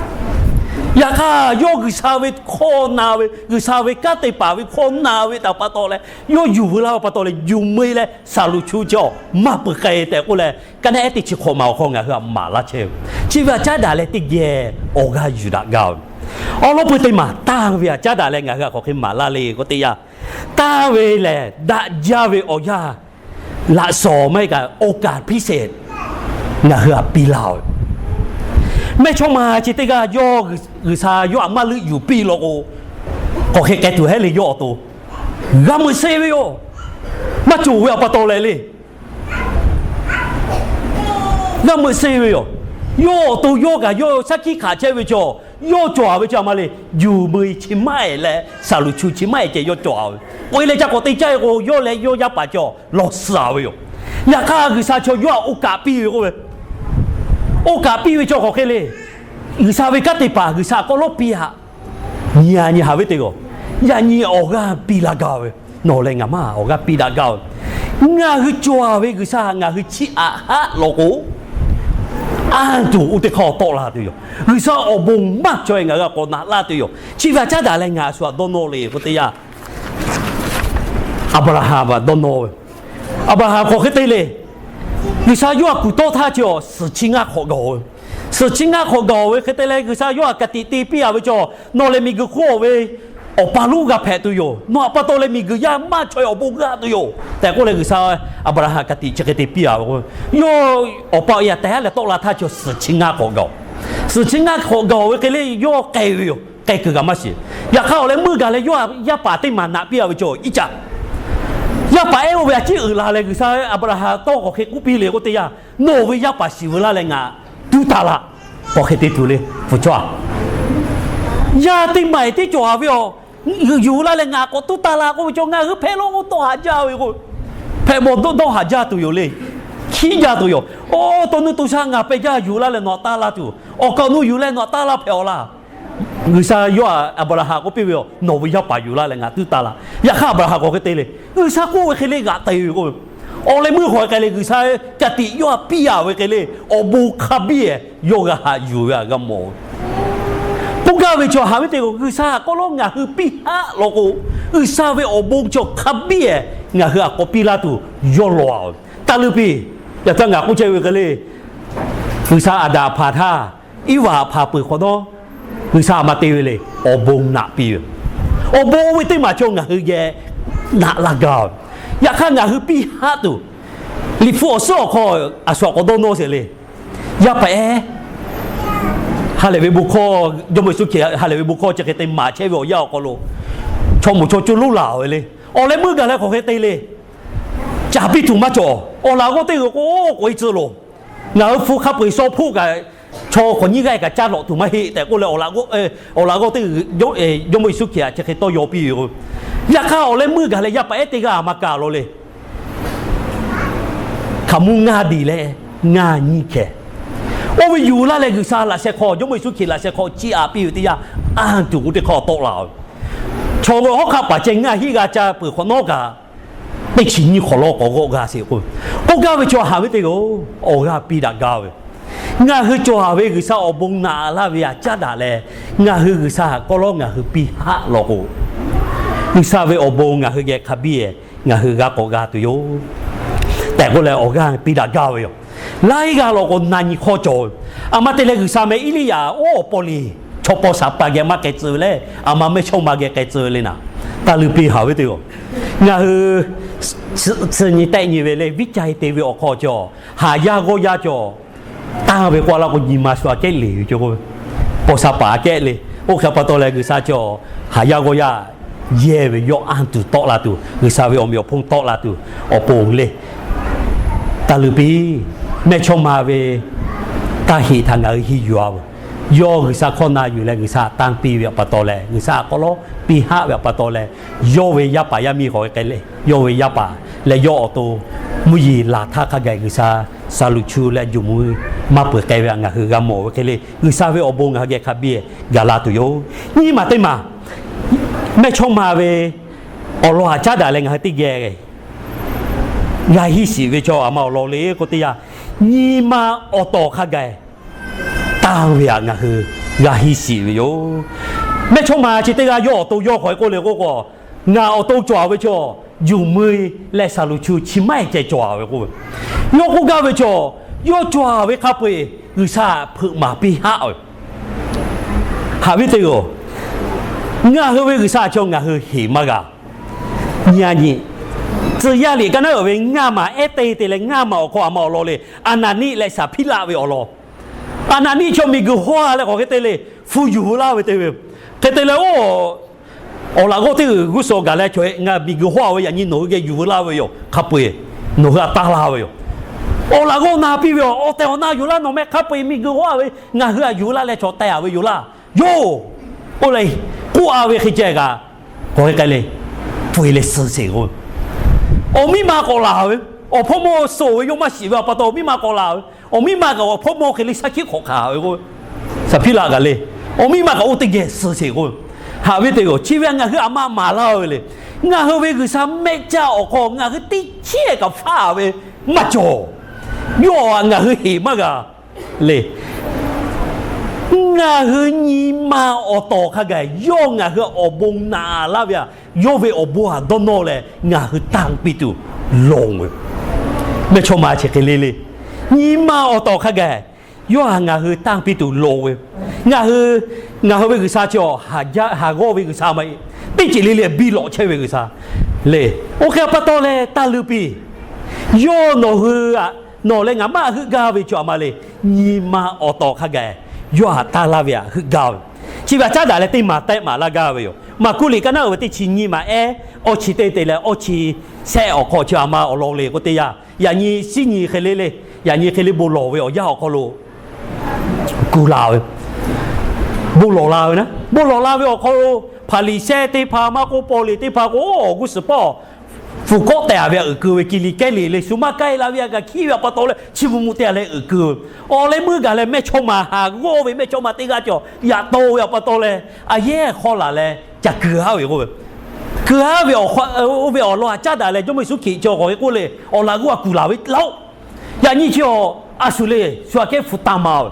Yaꞈ hk'aˇ yawˇ G'uiˬsha ve hkawˇ na ve, G'uiˬsha ve kanˉ te paˍ ve hkawˇ na ve htaꞈ pa taw leh, yawˇ yuˬ veu laˇ ve pa taw leh yuˬ meu-e leh saˍ luˍ chu chi-aˬ maˇ peuˬ k'ai tehꞈ k'oˆ leh, ka naˆ ehˉ teˇ chi hk'awꞈ maˬ awˬ hk'aw ngaˬ hui htaꞈ maˍ laˇ chehˇ ve. Chi ve htaꞈ caˉ daꞈ leh teˇ geh awˬ g'aˇ yuˬ daꞈ gaˇ ve. Awˬ lawn pui teˇ maˬ tanˇ ve htaꞈ caˉ daꞈ leh ngaˬ hui htaꞈ hk'aˬ hk'e maˍ laˇ le k'o teˇ yanˇ, tanˇ ve lehˬ daꞈ jaˇ ve awˬ yanˇ, laꞈ shawnˍ maˇ heˆ kaꞈ awˬ kaˍ hpiˇ shehˍ ngaˬ hui htaꞈ piˇ laˇ-oˬ. Mehˇchawˇma chi teˇ g'aˇ yawˇ G'uiˬsha yawˇ htaꞈ maˇ leuˆ yuˬ piˇ law k'o, k'awꞈ hk'e k'ai tuˬ hehˉ le yawˇ awˬ to. G'a meuꞈ suh ve yoˬ. Maˇ cawˬ ve a pa taw leh le. G'a meuꞈ suh ve yoˬ. Yawˇ awˬ to yawˇ kaꞈ yawˇ shaˉ hkiˆ hkanˍ chehˇ ve chaw, yawˇ cawˬ-a ve chaw ma le, yuˬ meu-e chi maˇ heˆ leh saˍ luˍ chu chi maˇ heˆ ceh yawˇ cawˬ-a ve. K'oꞈ-e leh ca k'awꞈ te caˇ-e k'o, yawˇ leh yawˇ yaˇ paˍ cawˬ lawˬ suh-a ve yoˬ. Yaꞈ hk'aˇ G'uiˬsha chaw yawˇ htaꞈ oˇ kaꞈ piˇ ve k'oˆ ve, oˇ kaꞈ piˇ ve chaw hk'aˬ hk'e le. G'uiˬsha ve kanˉ te paˍ G'uiˬsha k'awꞈ lawˉ piˇ-a. Nyi-a nyi haꞈ ve teˇ g'aˇ, yaꞈ nyi awˬ g'aˇ piˇ laˇ gaˇ ve, nawˬ leh ngaˬ maˇ awˬ g'aˇ piˇ daꞈ gaˇ ve. Ngaˬ hui cawˬ-a ve G'uiˬsha ngaˬ hui chiˇ aꞈ haˆ law k'o, anˇ tuˬ oˇ teˇ hk'aˇ tawˆ la tuˬ yoˬ. G'uiˬsha awˬ bon maˇ cawˬ-e ngaˬ hui htaꞈ k'awꞈ naꞈ laˇ tuˬ yoˬ. Chi ve htaꞈ caˉ daꞈ leh ngaˬ shu htaꞈ dawˇ nawˇ le k'o teˇ yanˇ, Aˍbraˍhanˍ htaꞈ dawˇ nawˇ ve. Aˍbraˍhanˍ hk'aˬ hk'e te le. G'uiˬsha yawˇ htaꞈ kuˬ tawˆ htaˇ chi awˬ suhˍ chi ngaˇ hk'awꞈ gaˬ-oˬ ve. Suhˍ chi ngaˇ hk'awꞈ gaˬ-oˬ ve hk'e te leh G'uiˬsha yawˇ htaꞈ ka tiꞈ te piˇ-a ve chaw, nawˬ lehˬ miˬguiˬ hk'oˆ-a ve awˬ pa lonˉ g'a hpehꞈ tuˬ yoˬ. Nawˬ htaꞈ pa taw leh miˬguiˬ yaˇ maˇ chaweh awˬ bon g'aˇ tuˬ yoˬ tehꞈ k'oˆ leh, G'uiˬsha Aˍbraˍhanˍ ka tiꞈ chi hk'e te piˇ a ve k'o, yawˇ awˬ pa awˬ e a tehˬ haˉ leh tawˆ la htaˇ chi suhˍ chi ngaˇ hk'awꞈ gaˬ-oˬ. Suhˍ chi ngaˇ hk'awꞈ gaˬ-oˬ ve hk'e le, yawˇ k'ai ve yoˬ. K'ai kuiˬ kaꞈ maˇ shiˍ. Yaꞈ hk'aˇ awˬ leh meuˇ gaˬ leh yawˇ yaˇ paˍ teˇ maˬ naꞈ piˇ a ve chaw iˉ caˆ. Yaˇ paˍ ehˉ oˇ ve a ciˉ uiˍ la leh, G'uiˬsha Aˍbraˍhanˍ tawˇ k'awꞈ hk'e k'oˆ piˇ le k'o teˇ yanˇ, nawˬ ve yaˇ paˍ shiˍ veu laˇ leh ngaˬ tuˉ taˇ laˇ. K'awꞈ hk'e te tuˬ le, fuˍ chaw a. Yaˇ teˇ maˬ eˬ teˇ cawˬ a ve a, yuˬ laˇ leh ngaˬ k'awꞈ tuˉ taˇ laˇ k'oˆ ve chaw, ngaˬ hui hpehꞈ lawˇ k'o dawˇ haꞈ jaˇ ve k'o, hpehꞈ bawˬ dawˇ haꞈ jaˇ tuˬ yoˬ le. Hkiˉ jaˇ tuˬ yoˬ. Oˇ, to nuˇ to sha ngaˬ peh jaˇ yuˬ laˇ leh nawˬ taˇ laˇ tuˬ, awˬ kaˍ awˬ nu yuˬ leh nawˬ taˇ laˇ hpehꞈ awˬ laˇ. G'uiˬsha yawˇ Aˍbraˍhanˍ k'oˆ piˇ ve a, nawˬ ve yaˇ paˍ yuˬ laˇ leh ngaˬ tuˉ taˇ laˇ. Yaꞈ hk'aˇ Aˍbraˍhanˍ k'awꞈ hk'e te le, G'uiˬsha k'oˆ ve hk'e le g'aꞈ te ve k'o, awˬ leh meuˇ hk'awꞈ k'ai leh G'uiˬsha ka tiꞈ yawˇ htaꞈ piˇ a ve hk'e le, awˬ bon hk'a biˇ yawˇ g'a haꞈ yuˬ ve a g'a mawˬ. K'oˆ gaˇ ve chaw haꞈ ve te k'o, G'uiˬsha k'awꞈ lawˉ ngaˬ hui piˇ haˆ law k'o, G'uiˬsha ve awˬ bon chaw hk'a biˇ ngaˬ hui a k'awꞈ piˇ laˇ tuˬ yawˇ law a. Taˇ leuˇ piˇ. Yaꞈ htaˇ ngaˬ k'oˆ chehˇ ve hk'e le, G'uiˬsha Aˍdanˍ hpanˍ htaˇ Iˉvaꞈ hpanˍ peuˬ hk'awꞈ nawˉ, G'uiˬsha a ma te ve le, awˬ bon naꞈ piˇ ve. Awˬ bon oˇ ve teˇ maˬ chaw ngaˬ hui geh naꞈ laˇ gaˇ ve. Yaꞈ hk'aˇ ngaˬ hui piˇ haˆ tuˬ, Liꞈ hpu awˬ suhˉ awˬ hk'aw a shu a k'awꞈ dawˇ nawˇ sheˍ le. Yaˇ paˍ ehˉ ha lehˬ ve bon hkawˇ, Jawˇmawˇ Yeˍsuˆ Hkriꞈ ha lehˬ ve bon hkawˇ chi hk'e te maˍ chehˇ ve awˬ yanˇ awˬ hk'aw lo, chaw moˍ chaw co lonˉ laˬ ve le. Awˬ leh meuˇ gaˬ leh k'awꞈ hk'e te le. Caˍ piˇ tuˬ maˇ cawˬ. Awˬ laꞈ g'awˇ teˇ g'uiˬ k'o, k'oꞈ e tcuh loˬ. Ngaˬ hui hpu hk'a peu-eˬ shaw hpoˆ kaꞈ, chaw hk'awꞈ nyiˇ g'aˇ kaꞈ caˇ lawꞈ tuˬ maˇ heˆ tehꞈ k'oˆ leh, awˬ laꞈ g'awˇ teˇ g'uiˬ, Jawˇmawˇ Yeˍsuˆ Hkriꞈ htaꞈ chi hk'e tawˇ yaw piˇ ve k'o, yaꞈ hk'aˇ awˬ leh meuˇ gaˬ leh yaˇ paˍ ehˉ teˇ g'aˇ a ma kaˬ law le. Hkaoˍmonˇ ngaˇ diˬ leh ngaˇ nyiˇ hkeh, oˇ ve yuˬ laˇ leh G'uiˬsha laꞈ sheh hk'aw, Jawˇmawˇ Yeˍsuˆ Hkriꞈ laꞈ sheh hk'aw chiˇ aꞈ piˇ ve teˇ yanˇ, anˇ tuˬ k'o teˇ hk'aˇ tawˆ la ve. Chaw ve hawˉ hk'aˆ paˍ ceh ngaˇ hinˉ g'a ca peuˬ hk'awꞈ nawˉ kaꞈ, teˇ chi nyiˇ hk'awꞈ lawˇ k'awꞈ g'awˆ g'a sheˍ k'o, k'oˆ gaˇ ve chaw haꞈ ve te yoˬ. Awˬ g'aˇ piˇ daꞈ gaˇ ve, ngaˬ hui cawˬ a ve G'uiˬsha awˬ bon naꞈ laˇ ve a caˉ daꞈ leh, ngaˬ hui G'uiˬsha haꞈ k'awꞈ lawˉ ngaˬ hui piˇ haˆ law k'o, G'uiˬsha ve awˬ bon ngaˬ hui geh hk'a biˇ ngaˬ hui g'a k'awꞈ g'a tuˬ yoˬ tehꞈ k'oˆ leh awˬ g'aˇ piˇ daꞈ gaˇ ve yoˬ. Laiˉ g'aˇ law k'o na nyi hk'awˇ cawˬ ve. A ma te leh G'uiˬsha meh Eˇliˇyaꞈ oˇ awˬ paw liˍ chaw paw shaˍ pa geh maˇ k'ai tcuh ve leh, a ma mehˇ chawˇ ma geh k'ai tcuh ve le naˍ. Taˇ leuˇ piˇ haꞈ ve te yoˬ. Ngaˬ hui suhˆ nyi tehˆ nyi ve leh viˉ ca e te ve awˬ hk'aw cawˬ, haˍ yaˇ g'awˇ yaˇ cawˬ. Tanˇ ve k'oˆ laˇ k'o nyi ma shu aꞈ kehˉ le ve cawˬ k'o, paw sha paˍ aꞈ kehˉ le. Oˇ hk'e pa taw leh G'uiˬsha cawˬ haˍ yaˇ g'awˇ yaˇ yehˇ ve yawˇ anˇ tuˬ tawˆ la tuˬ, G'uiˬsha ve awˬ meꞈ awˬ hponˇ tawˆ la tuˬ awˬ pon le. Taˇ leuˇ piˇ. Mehˇ chawˇ ma ve taˇ heꞈ htaꞈ ngaˬ hui henˇ yuˬ a ve, yawˇ G'uiˬsha hkawˇ na yuˬ leh G'uiˬsha tanˇ piˇ ve pa taw leh G'uiˬsha aꞈ k'awꞈ lawˉ piˇ haˆ ve pa taw leh, yawˇ ve yaˇ paˍ yaˇ miˇ k'awꞈ k'ai le. Yawˇ ve yaˇ paˍ leh yawˇ awˬ to mvuhˇ yeˬ laˬ htaˇ hk'a gaˬ G'uiˬsha saˍ luˍ chu leh juˬ mui maˇ peuˬ k'ai ve a ngaˬ hui g'a mawˬ ve hk'e le. G'uiˬsha ve awˬ bon ngaˬ hui geh hk'a biˇ gaˬ la tuˬ yoˬ. Nyiˇ maˬ teˇ maˬ, mehˇ chawˇ ma ve awˬ lawn haꞈ caˉ daꞈ leh ngaˬ hui teˇ geh g'a hiˇ shiˍ ve chaw a ma awˬ lawn le k'o teˇ yanˇ, nyi ma awˬ tawˍ hk'a gaˬ tanˇ ve htaꞈ ngaˬ hui g'a hiˇ shiˍ ve yoˬ. Mehˇ chawˇ ma chi teˇ g'aˇ yawˇ awˬ to yawˇ hk'aw e k'oˆ le k'oˆ k'o, ngaˬ awˬ to cawˬ ve chaw, juˬ mui leh saˍ luˍ chu chi maˇ heˆ ceh cawˬ ve k'o, yawˇ k'oˆ gaˇ ve chaw, yawˇ cawˬ ve hk'a peu-eˬ G'uiˬsha hpeuꞈ maˍ piˇ haˆ ve. Haꞈ viˉ teˇ g'aˇ, ngaˬ hui ve G'uiˬsha chaw ngaˬ hui heˍ maˇ g'a. Nyi a nyi, tcuh yaˇ liꞈ ka naˉ uiˍ ve ngaˇ maˬ ehˉ te te leh ngaˇ maˬ awˬ hk'aw a ma awˬ lawn le, Aˍnaˍniˆ leh Saˍhpiˇlaˆ ve awˬ lawn. Aˍnaˍniˆ chaw miˬguiˬ hawˇ a leh k'awꞈ hk'e te le, hpu yuˬ laˇ ve te ve, hk'e te leh oˇ awˬ laꞈ g'awˇ teˇ g'uiˬ g'uˇ suhˍ gaˬ leh chaw, Ngaˬ miˬguiˬ hawˇ a ve yaꞈ nyi nawˬ hui geh yuˬ veu laˇ ve yoˬ. Hk'a peu-eˬ nawˬ hui htaꞈ taˇ laˇ ve yoˬ. Awˬ laꞈ g'awˇ na piˇ ve, Awˬ tehˬ awˬ na yuˬ laˇ, nawˬ meh hk'a peu-eˬ miˬguiˬ hawˇ a ve ngaˬ hui htaꞈ yuˬ laˇ leh chaw teh a ve yoˬ laˇ. Yoˬ, k'oˆ leh k'oˆ a ve hk'e ceh kaꞈ, k'awꞈ hk'e k'ai le, pfuhˍ leh suh sheˍ k'o, awˬ miˇ ma k'awꞈ laˬ ve, awˬ hpawˇ mawˇ suh ve yawˇ maˇ shiˍ ve pa taw awˬ miˇ ma k'awꞈ laˬ ve, awˬ miˇ ma kaꞈ awˬ hpawˇ mawˇ hk'e le shaˉ hkiˆ hk'awꞈ hkanˍ ve k'o, Saˍhpiˇlaˆ kaꞈ le, awˬ miˇ ma kaꞈ oˇ teˇ geh suh sheˍ k'o, haꞈ viˉ teˇ g'aˇ, chi ve ngaˬ hui a ma maˍ laˇ ve le. Ngaˬ hui ve G'uiˬsha mehˆ caˇ awˬ hk'aw ngaˬ hui teˇ chehˇ kaꞈ faˉ ve maˇ cawˬ. Yawˇ ngaˬ hui heˍ maˇ g'a le. Ngaˬ hui nyi ma awˬ tawˍ hk'a gaˬ yawˇ ngaˬ hui awˬ bon naꞈ laˇ ve a, yawˇ ve awˬ bon htaꞈ dawˇ nawˇ leh ngaˬ hui tanˇ piˇ tuˬ lonˬ ve. Mehˇchawˇma chi hk'e le le, nyi ma awˬ tawˍ hk'a gaˬ Yawˇ htaꞈ ngaˬ hui tanˇ piˇ tuˬ loˍ ve, ngaˬ hui, ngaˬ hui ve G'uiˬsha chi awˬ haˍ g'awˇ ve G'uiˬsha maˇ heˆ. Teˇ ceuˬ le le biˇ lawꞈ chehˇ ve G'uiˬsha le. Oˇ hk'e pa taw leh taˇ leuˆ piˇ. Yawˇ nawˬ hui, nawˬ leh ngaˬ maˇ heuˆ gaˇ ve chaw aˬ ma le. Nyi ma awˬ tawˍ hk'a gaˬ yawˇ htaꞈ tanˇ laˇ ve htaꞈ heuˆ gaˇ ve. Chi ve htaꞈ caˉ daꞈ leh teˇ maˬ tehˆ maˍ laˇ gaˇ ve yoˬ. Maˍkuˆ liꞈ ka naˉ uiˍ ve teˇ chi nyiˇ maˬ ehˉ, awˇ chi teˇ te leh awˇ chi shehˆ awˬ hk'aw chi aˬ ma awˬ lawn le k'oˆ teˇ yanˇ, yaꞈ nyi shinˉ nyi hk'e le le, yaꞈ nyi hk'e le bon lawˬ ve awˬ yanˇ awˬ hk'aw lo kuˬ la ve, bon lawˬ la ve naˉ, bon lawˬ la ve awˬ hk'aw lo Hpaˍriˍsehˇ teˇ hpaˍ maˇ k'oˆ, paw liꞈ teˇ hpaˍ k'o, awˬ g'uˇ suhˍ pawˆ fuˍ kawˆ tehꞈ ve htaꞈ uiˍ keu ve, kiˬ liꞈ kehˉ liꞈ leh shu maˇ k'ai la ve htaꞈ kaꞈ hkiˉ ve awˬ pa taw leh chi mvuh mvuh te leh uiˍ keu ve. Awˬ leh meuˇ gaˬ leh mehˇchawˇma haˍ g'awˇ ve mehˇchawˇma teˇ g'aˇ cawˬ yaꞈ taw ve awˬ pa taw leh, a yehˉ hk'aw laˬ leh ca kuiˬ haˉ ve k'oˆ ve, kuiˬ haˉ ve awˬ hk'aw, oˇ ve awˬ lawn htaꞈ caˉ daꞈ leh Jawˇmawˇ Yeˍsuˆ Hkriꞈ chi awˬ hk'aw hk'e k'oˆ le, awˬ laꞈ g'awˇ htaꞈ kuˬ laˬ ve laˇ-oˆ. Yaꞈ nyi chi awˬ a shuˍ le, shu aꞈ kehˉ hpu tanˇ ma ve,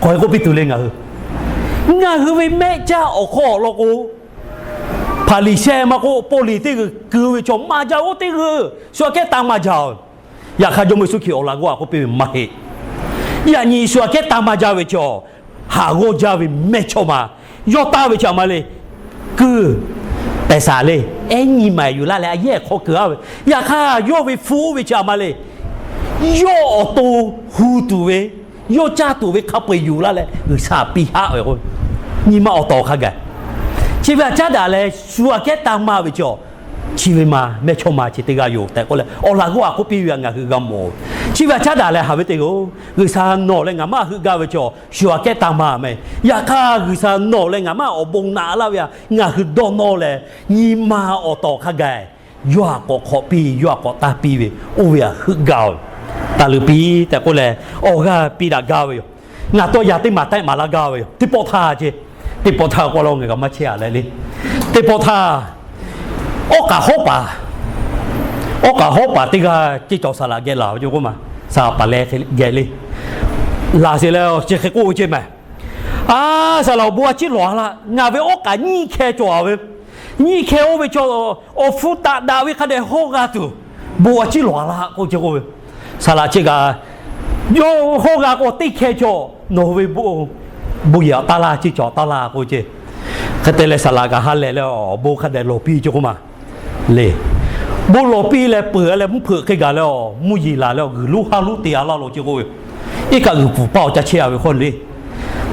hk'aw hk'e k'oˆ piˇ tuˬ le ngaˬ hui. Ngaˬ hui ve mehˆ caˇ awˬ hk'aw awˬ lawn k'o, Hpaˍriˍsehˇ maˇ k'oˆ, paw liꞈ teˇ g'uiˬ keu ve chaw maˇ jaˇ, oˇ teˇ g'uiˬ shu aꞈ kehˉ tanˇ maˇ jaˇ ve. Yaꞈ hk'aˇ Jawˇmawˇ Yeˍsuˆ Hkriꞈ awˬ laꞈ g'awˇ htaꞈ k'oˆ piˇ ve maˇ heˆ. Yaꞈ nyi shu aꞈ kehˉ tanˇ maˇ jaˇ ve chaw, haˍ g'awˇ jaˇ ve mehˇchawˇma yawˇ tanˇ ve chi aˬ ma le. Kuiˬ pehˬ shaˍ le, ehˉ nyi maˬ yuˬ laˇ leh a yehˉ hk'aw kuiˬ haˉ ve. Yaꞈ hk'aˇ yawˇ ve hpu oˇ ve chi aˬ ma le. Yawˇ awˬ to hu tuˬ ve, yawˇ caˇ tuˬ ve hk'a peu-eˬ yuˬ laˇ leh G'uiˬsha piˇ haˆ ve k'o, nyi ma awˬ tawˍ hk'a gaˬ. Chi ve htaꞈ caˉ daꞈ leh shu aꞈ kehˉ tanˇ maˇ ve chaw, chi ve ma mehˇchawˇma chi teˇ g'aˇ yoˬ tehꞈ k'oˆ leh awˬ laꞈ g'awˇ htaꞈ k'oˆ piˇ ve htaꞈ ngaˬ hui g'a mawˬ. Chi ve htaꞈ caˉ daꞈ leh haꞈ ve teˇ g'aˇ-oˬ, G'uiˬsha nawˬ leh ngaˬ maˇ heuˆ gaˇ ve chaw, shu aꞈ kehˉ tanˇ maˇ meh. Yaꞈ hk'aˇ G'uiˬsha nawˬ leh ngaˬ maˇ awˬ bon naꞈ laˇ ve htaꞈ ngaˬ hui dawˇ nawˇ leh, nyi ma awˬ tawˍ hk'a gaˬ yawˇ htaꞈ k'awꞈ hk'awꞈ piˇ, yawˇ htaꞈ k'awꞈ tanˇ piˇ ve, oˇ ve htaꞈ heuˆ gaˇ-oˬ. Taˇ leuˆ piˇ tehꞈ k'oˆ leh awˬ g'aˇ piˇ daꞈ gaˇ ve yoˬ. Ngaˬ tawˇ yaꞈ teˇ maˬ tehˆ maˍ laˇ gaˇ ve yoˬ. Teˇ pawˆ htaˇ ce, teˇ pawˆ htaˇ k'oˆ la ngaˬ kaꞈ maˇ chehˇ-a leh le. Teˇ pawˆ htaˇ, awˉ k'aꞈ hawˉ paˍ, awˉ k'aꞈ hawˉ paˍ teˇ g'aˇ ceˇ cawˬ saˍ laꞈ geh laˬ ve ce k'oˆ ma, saˍ laꞈ paˍ leh geh le. Laˬ sheˍ leh chi hk'e k'oˆ ve ce mehˍ. A, saˍ laꞈ awˬ bon a ciˉ lawˬ-a laˇ. Ngaˬ ve awˉ k'aꞈ nyiˇ hkeh cawˬ-a ve, nyiˇ hkeh oˇ ve chaw awˬ hpu taꞈ daꞈ ve hk'a dehꞈ hawˇ g'a tuˬ, bon a ciˉ lawˬ-a laˇ k'oˆ ce k'oˆ ve. Saˍ laꞈ chi kaꞈ yawˇ hawˇ g'a k'o teˇ hkeh cawˬ, nawˬ hui ve bon yehˬ taˇ laˇ, ceˇ cawˬ taˇ laˇ k'oˆ ce. Hk'e te leh saˍ laꞈ kaꞈ ha lehˬ leh awˬ bon hk'a dehꞈ lawˬ piˇ ce k'oˆ ma le. Bon lawˬ piˇ leh peuˬ leh mvuhˇ hpeuꞈ hk'e gaˬ leh awˬ mvuhˇ yeˬ laˬ leh awˬ g'uiˬ lonˉ haˉ lonˉ te-a laˇ lo ce k'oˆ ve. Iˉ kaˆ g'uiˬ pfuhˍ paˇ awˬ ca chehˇ-a ve hkawˇ le.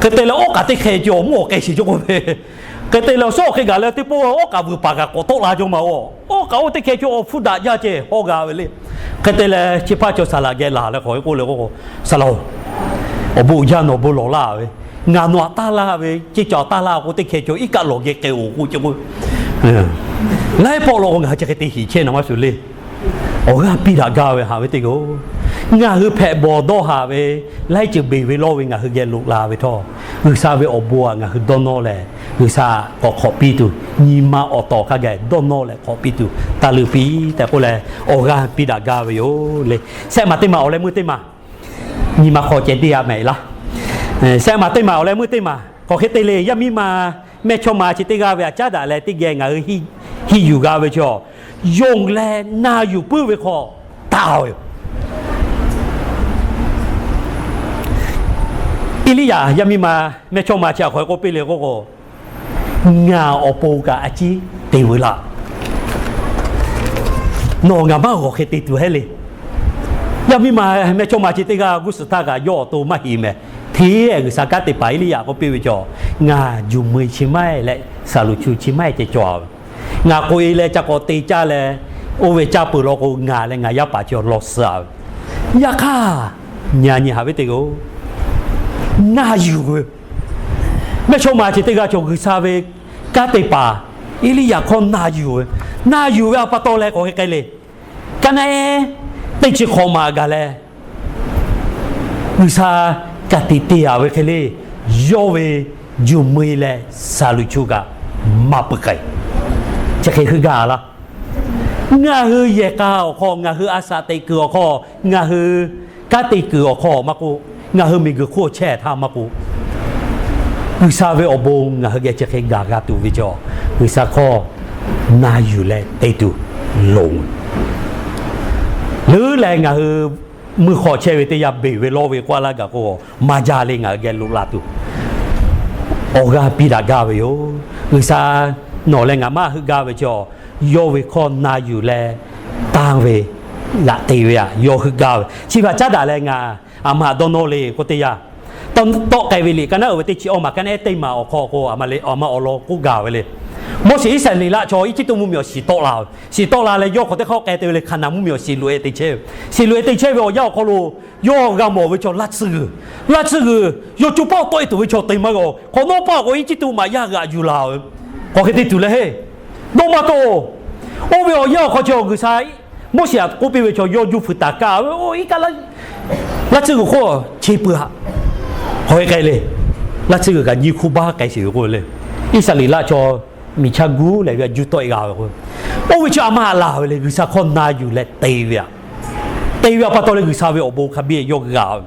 Hk'e te leh awˉ k'aꞈ teˇ hkeh cawˬ mvuhˇ awˬ k'ai sheˍ ce k'oˆ ve. Hk'e te leh awˬ suhˉ awˬ hk'e gaˬ leh teˇ pawˆ awˉ k'aꞈ vuiˬ paˍ kaꞈ k'awꞈ tawˆ la cawˇ ma-oˬ. Awˉ k'aꞈ oˇ teˇ hkeh cawˬ awˬ hpu daꞈ jaˇ ce hawˇ g'a ve le. Hk'e te leh chi hpaˇ cawˬ saˍ laꞈ geh laˬ leh hk'aˬ hk'e k'oˆ le k'o, saˍ laꞈ-oˬ, awˬ bon uiˍ jaˇ, nawˬ bon lawˬ laˇ ve, ngaˬ nawˬ htaꞈ taˇ laˇ ve ceˇ cawˬ taˇ laˇ k'o teˇ hkeh cawˬ iˉ kaˆ lawˬ geh k'ai-oˬ k'oˆ ce k'o, laiˉ pawˆ lo k'o ngaˬ hui chi hk'e te hiˍ chehˇ naˍ maˇ shuˍ le. Awˬ g'aˇ piˇ daꞈ gaˇ ve haꞈ ve teˇ g'aˇ-oˬ, ngaˬ hui hpehꞈ bawˬ dawˇ haꞈ ve, laiˉ ceuˬ beˬ ve lawˇ ve ngaˬ hui geh loꞈ la ve htawˇ, G'uiˬsha ve awˬ bon htaꞈ ngaˬ hui dawˇ nawˇ leh, G'uiˬsha k'awꞈ hk'awꞈ piˇ tuˬ, nyi ma awˬ tawˍ hk'a gaˬ dawˇ nawˇ leh hk'awꞈ piˇ tuˬ taˇ leuˆ piˇ tehꞈ k'oˆ leh, awˬ g'aˇ piˇ daꞈ gaˇ ve yoˬ le. Sehˆ maˬ teˇ maˬ awˬ leh meuˇ teˇ maˬ, nyi ma hk'aw ceh deˇ-a mehˍ laˇ. Sehˆ maˬ teˇ maˬ awˬ leh meuˇ teˇ maˬ hk'aˬ hk'e te le, yaˇ miˇ ma mehˇchawˇma chi teˇ g'aˇ ve htaꞈ caˉ daꞈ leh teˇ geh ngaˬ hui hiˇ yuˬ g'a ve chaw, yonˍ leh na yuˬ puiˉ ve hk'aw taˍ ve yoˬ. Eˇliˇyaꞈ yaˇ miˇ ma mehˇchawˇma chi htaꞈ hk'aˬ hk'e k'oˆ piˇ le k'oˆ k'o, ngaˬ awˬ pon kaꞈ a ciˉ te veuˬ laˇ. Nawˬ ngaˬ maˇ g'awˬ hk'e te tuˬ hehˉ le. Yaˇ miˇ ma mehˇchawˇma chi teˇ g'aˇ g'uˇ suhˍ htaˇ kaꞈ yawˇ awˬ to maˇ heˍ mehˍ. Hteˇ G'uiˬsha kanˉ te paˍ Eˇliˇyaꞈ k'oˆ piˇ ve chaw, ngaˬ juˬ mui chi maˇ heˆ leh saˍ luˍ chu chi maˇ heˆ ceh cawˬ-a ve. Ngaˬ k'oꞈ-e leh ca k'awꞈ te caˇ leh, oˇ ve caˇ peuˬ law k'o ngaˬ leh ngaˬ yaˇ paˍ chi awˬ lawn suh-a ve. Yaꞈ hk'aˇ, nyi nyi haꞈ ve teˇ g'aˇ-oˬ, na yuˬ ve, mehˇchawˇma chi teˇ g'aˇ cawˬ G'uiˬsha ve kanˉ te paˍ Eˇliˇyaꞈ hkawˇ na yuˬ ve, na yuˬ ve awˬ pa taw leh k'awꞈ hk'e k'ai le. Kaˇ naˆ ehˉ teˇ chi hk'awꞈ maˬ gaˬ leh, G'uiˬsha ka tiꞈ te-a ve hk'e le, yawˇ ve juˬ mui leh saˍ luˍ chu kaꞈ maˇ peuˬ k'ai. Chi hk'e heuˆ gaˇ laˇ. Ngaˬ hui yehˬ k'a awˬ hk'aw, ngaˬ hui a shaꞈ teꞈ kuiˬ awˬ hk'aw, ngaˬ hui kanˉ te kuiˬ awˬ hk'aw maˇ k'oˆ, ngaˬ hui miˬguiˬ hk'oˆ chehˇ htaˇ maˇ k'oˆ, G'uiˬsha ve awˬ bon ngaˬ hui geh chi hk'e gaˬ g'a tuˬ ve chaw, G'uiˬsha hkawˇ na yuˬ leh te tuˬ loˍ. Leuˉ leh ngaˬ hui mui hk'awꞈ chehˇ ve teˇ yanˇ, beˬ ve lawˇ ve k'oˆ laˇ gaˬ k'o, maˇ jaˇ le. Ngaˬ hui geh loꞈ la tuˬ awˬ g'aˇ piˇ daꞈ gaˇ ve yoˬ. G'uiˬsha nawˬ leh ngaˬ maˇ heuˆ gaˇ ve chaw, yawˇ ve hkawˇ na yuˬ leh tanˇ ve, g'aꞈ te ve aꞈ yawˇ heuˆ gaˇ ve. Chi ve htaꞈ caˉ daꞈ leh ngaˬ aˬ ma htaꞈ dawˇ nawˇ le k'oˆ teˇ yanˇ, tawˆ k'ai ve liꞈ ka naˉ uiˍ ve teˇ chi awˇ maˬ ka naˉ ehˉ teˇ maˬ awˬ hk'aw k'o, aˬ ma awˬ lawn k'oˆ gaˬ ve le. Moˉseˍ Iˉsaˍreˍlaˆ chaw Eˇjiˇtuꞈ mvuhˇmiˬ awˬ shiˍ tawˆ la ve, shiˍ tawˆ la leh yawˇ hk'awꞈ teˇ hk'aˇ k'ai te ve le, Hkaˍnanˍ mvuhˇmiˬ awˬ shiˍ loꞈ e te chehˇ ve. Shiˍ loꞈ e te chehˇ ve awˬ yanˇ awˬ hk'aw lo, yawˇ g'a mawˬ ve chaw laˇ tsuhˇ g'uiˬ, laˇ tsuhˇ g'uiˬ yawˇ co paˆ tawˆ e tuˬ ve chaw te maˇ g'a. Hk'awꞈ nawˉ paˆ k'o Eˇjiˇtuꞈ maꞈ yaˇ g'aꞈ yuˬ la ve. Hk'aˬ hk'e te tuˬ leh heˆ, dawˇ maˇ tawˆ-oˬ. Oˇ ve awˬ yanˇ awˬ hk'aw chi G'uiˬsha Moˉseˍ htaꞈ k'oˆ piˇ ve chaw, yawˇ juˇ fuiˍ taˍ kaˇ ve, oˇ iˉ kaˆ laˇ tsuhˇ g'uiˬ hk'oˆ che peuˬ haꞈ. Hk'aˬ hk'e k'ai le. Laˇ tsuhˇ g'uiˬ kaꞈ nyiˇ hkuˇ baˆ k'ai sheˍ ve k'oˆ ve le. Iˉsaˍreˍlaˆ chaw miˬ chaˇ guˉ leh ve aꞈ juˇ tawˆ e g'a ve k'o, oˇ ve chi aˬ ma laˬ ve le, G'uiˬsha hkawˇ na yuˬ leh te ve aꞈ. Te ve a pa taw leh G'uiˬsha ve awˬ bon hk'a biˇ yawˇ g'a ve.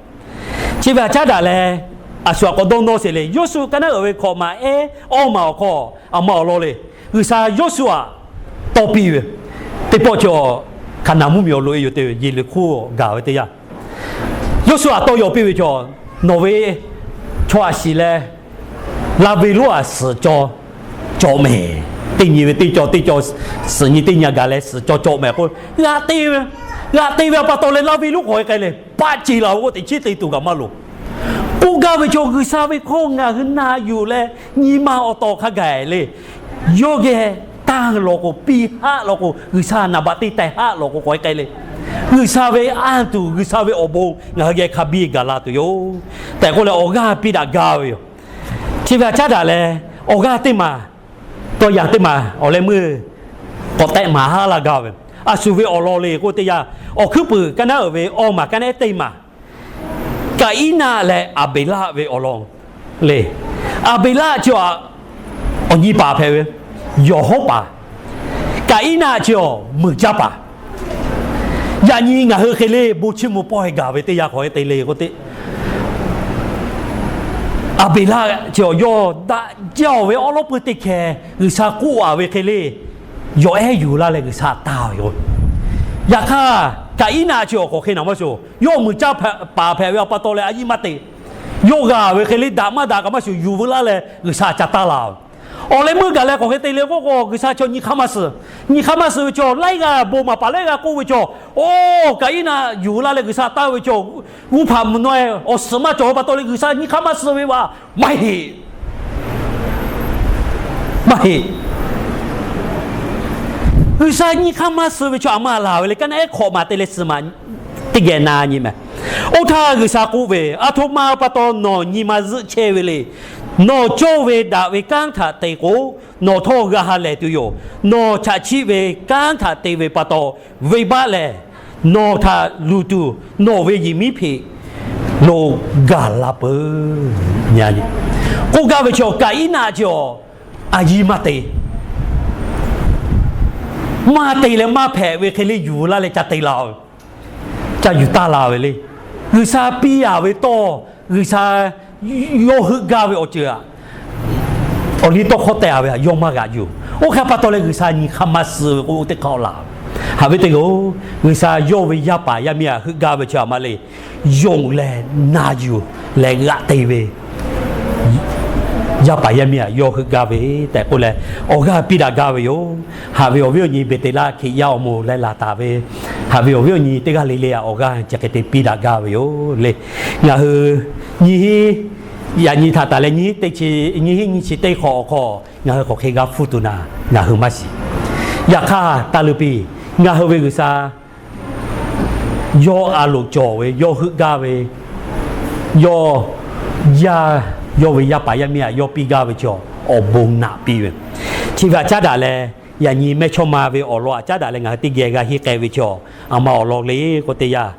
Chi ve htaꞈ caˉ daꞈ leh, a shu aꞈ k'awꞈ dawˇ nawˇ sheˍ le. Yawˇsuˆ ka naˉ uiˍ ve hkawꞈ maˬ ehˉ awˇ maˬ awˬ hk'aw, aˬ ma awˬ lawn le, G'uiˬsha Yawˇsuˆ aꞈ tawˇ piˇ ve, teˇ pawˆ chaw Hkaˍnanˍ mvuhˇmiˬ awˬ loꞈ e yoˬ te ve, Yeˍriˆhkoˇ gaˬ ve teˇ yanˇ, Yawˇsuˆ aꞈ tawˇ yaw piˇ ve chaw, nawˬ ve chaw aꞈ shiˍ leh, laˇ venˇ lonˉ aꞈ suhˍ caw cawˬ mehˍ. Teˇ nyi ve teˇ caw teˇ caw, suhˍ nyi teˇ nyi gaˬ leh suhˍ caw cawˬ mehˍ k'o, g'aꞈ te ve, g'aꞈ te ve a pa taw leh laˇ venˇ lonˉ hk'aˬ hk'e k'ai leh paˆ ce la ve k'o, teꞈ chiˉ te tuˬ kaꞈ maˇ loˍ. K'oˆ gaˇ ve chaw, G'uiˬsha ve hkawˇ ngaˬ hui na yuˬ leh nyi ma awˬ tawˍ hk'a gaˬ le, yawˇ geh tanˇ lawˬ k'o, piˇ haˆ lawˬ k'o, G'uiˬsha naˍ baꞈ te teh haˆ lawˬ k'o, k'awꞈ e k'ai le, G'uiˬsha ve anˇ tuˬ, G'uiˬsha ve awˬ bon ngaˬ hui geh hk'a biˇ gaˬ la tuˬ yoˬ tehꞈ k'oˆ leh, awˬ g'aˇ piˇ daꞈ gaˇ ve yoˬ. Chi ve htaꞈ caˉ daꞈ leh, awˬ g'aˇ teˇ maˬ, tawˇ yanˍ teˇ maˬ awˬ leh meuˇ k'awꞈ tehꞈ maˍ haˉ laˇ gaˇ ve, a shu ve awˬ lawn le k'oˆ teˇ yanˇ, Awˬ hkuiˉ puiˍ ka naˉ uiˍ ve awˇ maˬ ka naˉ ehˉ teˇ maˬ, Kaˍiˉnaˆ leh Aˍbeˍlaˆ ve awˬ lawn le. Aˍbeˍlaˆ chi awˬ nyi paˍ hpehꞈ ve, yawˬ hawˉ paˍ. Kaˍiˉnaˆ chi awˬ muiˬ caˇ paˍ. Yaꞈ nyi ngaˬ hui hk'e le bon chiˇ mvuh pawehˇ gaˬ ve teˇ yanˇ hk'aˬ hk'e te le k'o te, Aˍbeˍlaˆ chi awˬ yawˇ daꞈ jaˇ-oˬ ve awˉ lawˉ pui teˇ hkeh G'uiˬsha k'oˆ-a ve hk'e le, yawˬ ehˉ yuˬ laˇ leh G'uiˬsha taˇ ve yoˬ. Yaꞈ hk'aˇ, Kaˍiˉnaˆ chi awˬ hk'aˬ hk'e naˬ maˇ shuˍ, yawˇ muiˬ caˇ paˍ hpehꞈ ve a pa taw leh a yiˇ maˇ te. Yawˇ g'a ve hk'e le daꞈ maˇ daꞈ kaꞈ maˇ shuˍ, yuˬ veu laˇ leh G'uiˬsha ca taˇ la ve. Awˬ leh meuˇ gaˬ leh hk'aˬ hk'e te le k'oˆ k'o, G'uiˬsha chaw nyi hk'aˇ maˇ suh. Nyi hk'aˇ maˇ suh ve chaw, laiˉ g'aˇ bon maˍ paˍ laiˉ g'aˇ k'oˆ ve chaw, oˇ Kaˍiˉnaˆ yuˬ laˇ leh G'uiˬsha taˇ ve chaw, g'uˇ hpaꞈ mvuhˬ naweh awˬ suhˍ maˇ cawˬ ve pa taw leh G'uiˬsha nyi hk'aˇ maˇ suh ve vaꞈ maˇ heˆ. Maˇ heˆ. G'uiˬsha nyi hk'aˇ maˇ suh ve chaw aˬ ma laˬ ve le. Ka naˉ ehˉ hkawꞈ maˬ te leh suhˍ maˬ teˇ geh na nyi mehˍ. Oˇ htaˇ G'uiˬsha k'oˆ ve, Aˬ htoꞈ ma pa taw nawˬ nyi ma zuhˆ chehˇ ve le. Nawˬ cawˇ ve daꞈ ve kanˉ htaꞈ te k'o, nawˬ htawˇ g'a ha lehˬ tuˬ yoˬ. Nawˬ chaꞈ chiˆ ve kanˉ htaꞈ te ve pa taw, venˇbaˆ lehˬ nawˬ htaꞈ luˬ tuˬ nawˬ ve yehˬ miˉ hpeꞈ lo gaˬ la peuˬ. K'oˆ gaˇ ve chi awˬ Kaˍiˉnaˆ chi awˬ a yiˇ maˇ te. Maˇ te leh maˇ hpehꞈ ve hk'e le yuˬ laˇ leh ca te la ve, ca yuˬ taˇ la ve le. G'uiˬsha piˇ-a ve tawˇ, G'uiˬsha yawˇ heuˆ gaˇ ve awˬ ceuˬ aꞈ, awˬ liˇ tawˇ hkawˇ teh-a ve htaꞈ yawˇ maˇ g'aꞈ yuˬ. Oˇ hk'e pa taw leh G'uiˬsha nyi hk'aˇ maˇ suh ve k'o teˇ hk'aˇ laˬ. Haꞈ ve teˇ g'aˇ-oˬ, G'uiˬsha yawˇ ve yaˇ paˍ yaˇ miˇ htaꞈ heuˆ gaˇ ve chi aˬ ma le. Yonˍ leh na yuˬ leh g'aꞈ te ve yaˇ paˍ yaˇ miˇ htaꞈ yawˇ heuˆ gaˇ ve tehꞈ k'oˆ leh, awˬ g'aˇ piˇ daꞈ gaˇ ve yoˬ. Haꞈ ve awˬ viˉ awˬ nyi Beˍteˍlaˆ Hkriꞈ yaˇ awˬ moˍ leh laˬ taˍ ve, haꞈ ve awˬ viˉ awˬ nyi teˇ g'aˇ le le htaꞈ awˬ g'aˇ chi hk'e te piˇ daꞈ gaˇ ve yoˬ le. Ngaˬ hui nyiˇ hinˉ, yaꞈ nyi htaꞈ taˍ leh nyiˇ hinˉ teˇ chi, nyiˇ hinˉ nyiˇ chi teˇ hk'awꞈ awˬ hk'aw ngaˬ hui hk'aˬ hk'e g'a hpfuhˇ tuˬ naˍ ngaˬ hui maˇ shiˍ. Yaꞈ hk'aˇ, taˇ leuˇ piˇ, ngaˬ hui ve G'uiˬsha yawˇ a loˍ cawˬ ve, yawˇ heuˆ gaˇ ve, yawˇ yaˇ, yawˇ ve yaˇ paˍ yaˇ miˇ htaꞈ yawˇ piˇ gaˇ ve chaw, awˬ bon naꞈ piˇ ve, chi ve htaꞈ caˉ daꞈ leh, yaꞈ nyi mehˇchawˇma ve awˬ lawn htaꞈ caˉ daꞈ leh ngaˬ hui teˇ geh g'a henˇ k'ai ve chaw, aˬ ma awˬ lawn le k'oˆ teˇ yanˇ,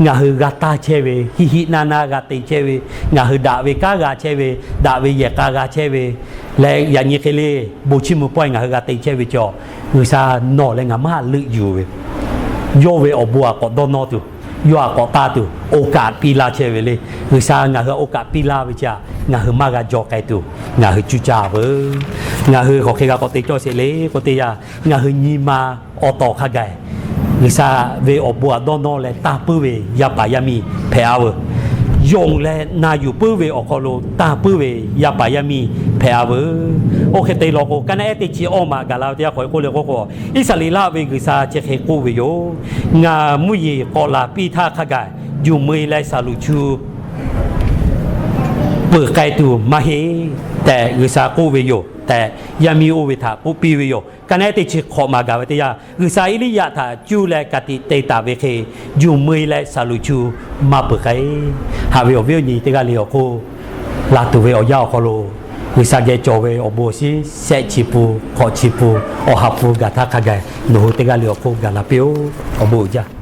ngaˬ hui g'a taˇ chehˇ ve, hiˆ hiˆ naˇ naˇ g'a te chehˇ ve, ngaˬ hui daꞈ ve kanˉ g'a chehˇ ve, daꞈ ve yehˬ k'a g'a chehˇ ve leh, yaꞈ nyi hk'e le bon chiˇ mvuh pawehˇ ngaˬ hui g'a te chehˇ ve chaw, G'uiˬsha nawˬ leh ngaˬ maˇ leuˆ yuˬ ve, yawˇ ve awˬ bon aꞈ k'awꞈ dawˇ nawˇ tuˬ, yawˇ aꞈ k'awꞈ taˇ tuˬ, oˇ kaꞈ piˇ laˇ chehˇ ve le. G'uiˬsha ngaˬ hui oˇ kaꞈ piˇ laˇ ve chi htaꞈ ngaˬ hui maˇ g'a jaw k'ai tuˬ, ngaˬ hui cuˇ caˇ veuˬ. Ngaˬ hui hk'aˬ hk'e g'a k'awꞈ te cawˇ sheˍ le k'oˆ teˇ yanˇ, ngaˬ hui nyi ma awˬ tawˍ hk'a gaˬ G'uiˬsha ve awˬ bon aꞈ dawˇ nawˇ leh tanˇ puiˉ ve yaˇ paˍ yaˇ miˇ hpehꞈ-a veuˬ. Yonˍ leh na yuˬ puiˉ ve awˬ hk'aw lo tanˇ puiˉ ve yaˇ paˍ yaˇ miˇ hpehꞈ-a veuˬ. Oˇ hk'e te law k'o, ka naˆ ehˉ teˇ chi awˇ maꞈ gaˬ la ve teˇ yanˇ hk'awꞈ k'oˆ le k'oˆ k'o, Iˉsaˍreˍlaˆ ve G'uiˬsha chi hk'e k'oˆ ve yoˬ. Ngaˬ mvuhˇ yeˬ k'awꞈ laˬ piˇ htaˇ hk'a gaˬ, juˬ meu-e leh shaˍlonˍ chu peuˬ k'ai tuˬ maˇ heˆ tehꞈ G'uiˬsha k'oˆ ve yoˬ tehꞈ, yaˇ miˇ oˇ ve htaꞈ k'oˆ piˇ ve yoˬ. Ka naˆ ehˉ teˇ chi hk'awꞈ maꞈ gaˬ ve teˇ yanˇ, G'uiˬsha Eˇliˇyaꞈ htaꞈ cuˇ leh ka tiꞈ te taˍ ve hk'e, juˬ meu-e leh shaˍlonˍ chu maˇ peuˬ k'ai. Haꞈ ve awˬ viˉ awˬ nyi teˇ g'aˇ le awˬ hk'oˆ, laˬ tuˬ ve awˬ yanˇ awˬ hk'aw lo G'uiˬsha geh cawˬ ve awˬ bon awˬ shiˉ shehˆ chi pun, hk'awꞈ chi pun, awˬ ha pun gaˬ htaˇ hk'a gaˬ, nawˬ hui teˇ g'aˇ le awˬ hk'oˆ gaˬ la piˇ-oˆ. Awˬ bon uiˍ jaˇ.